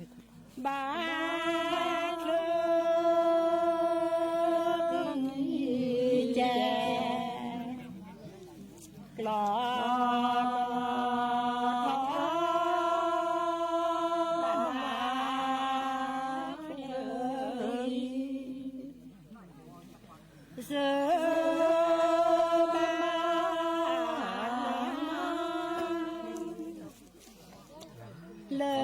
ီ ထီ ဘၣ်ချၢ စၢ ဘၣ် လၢ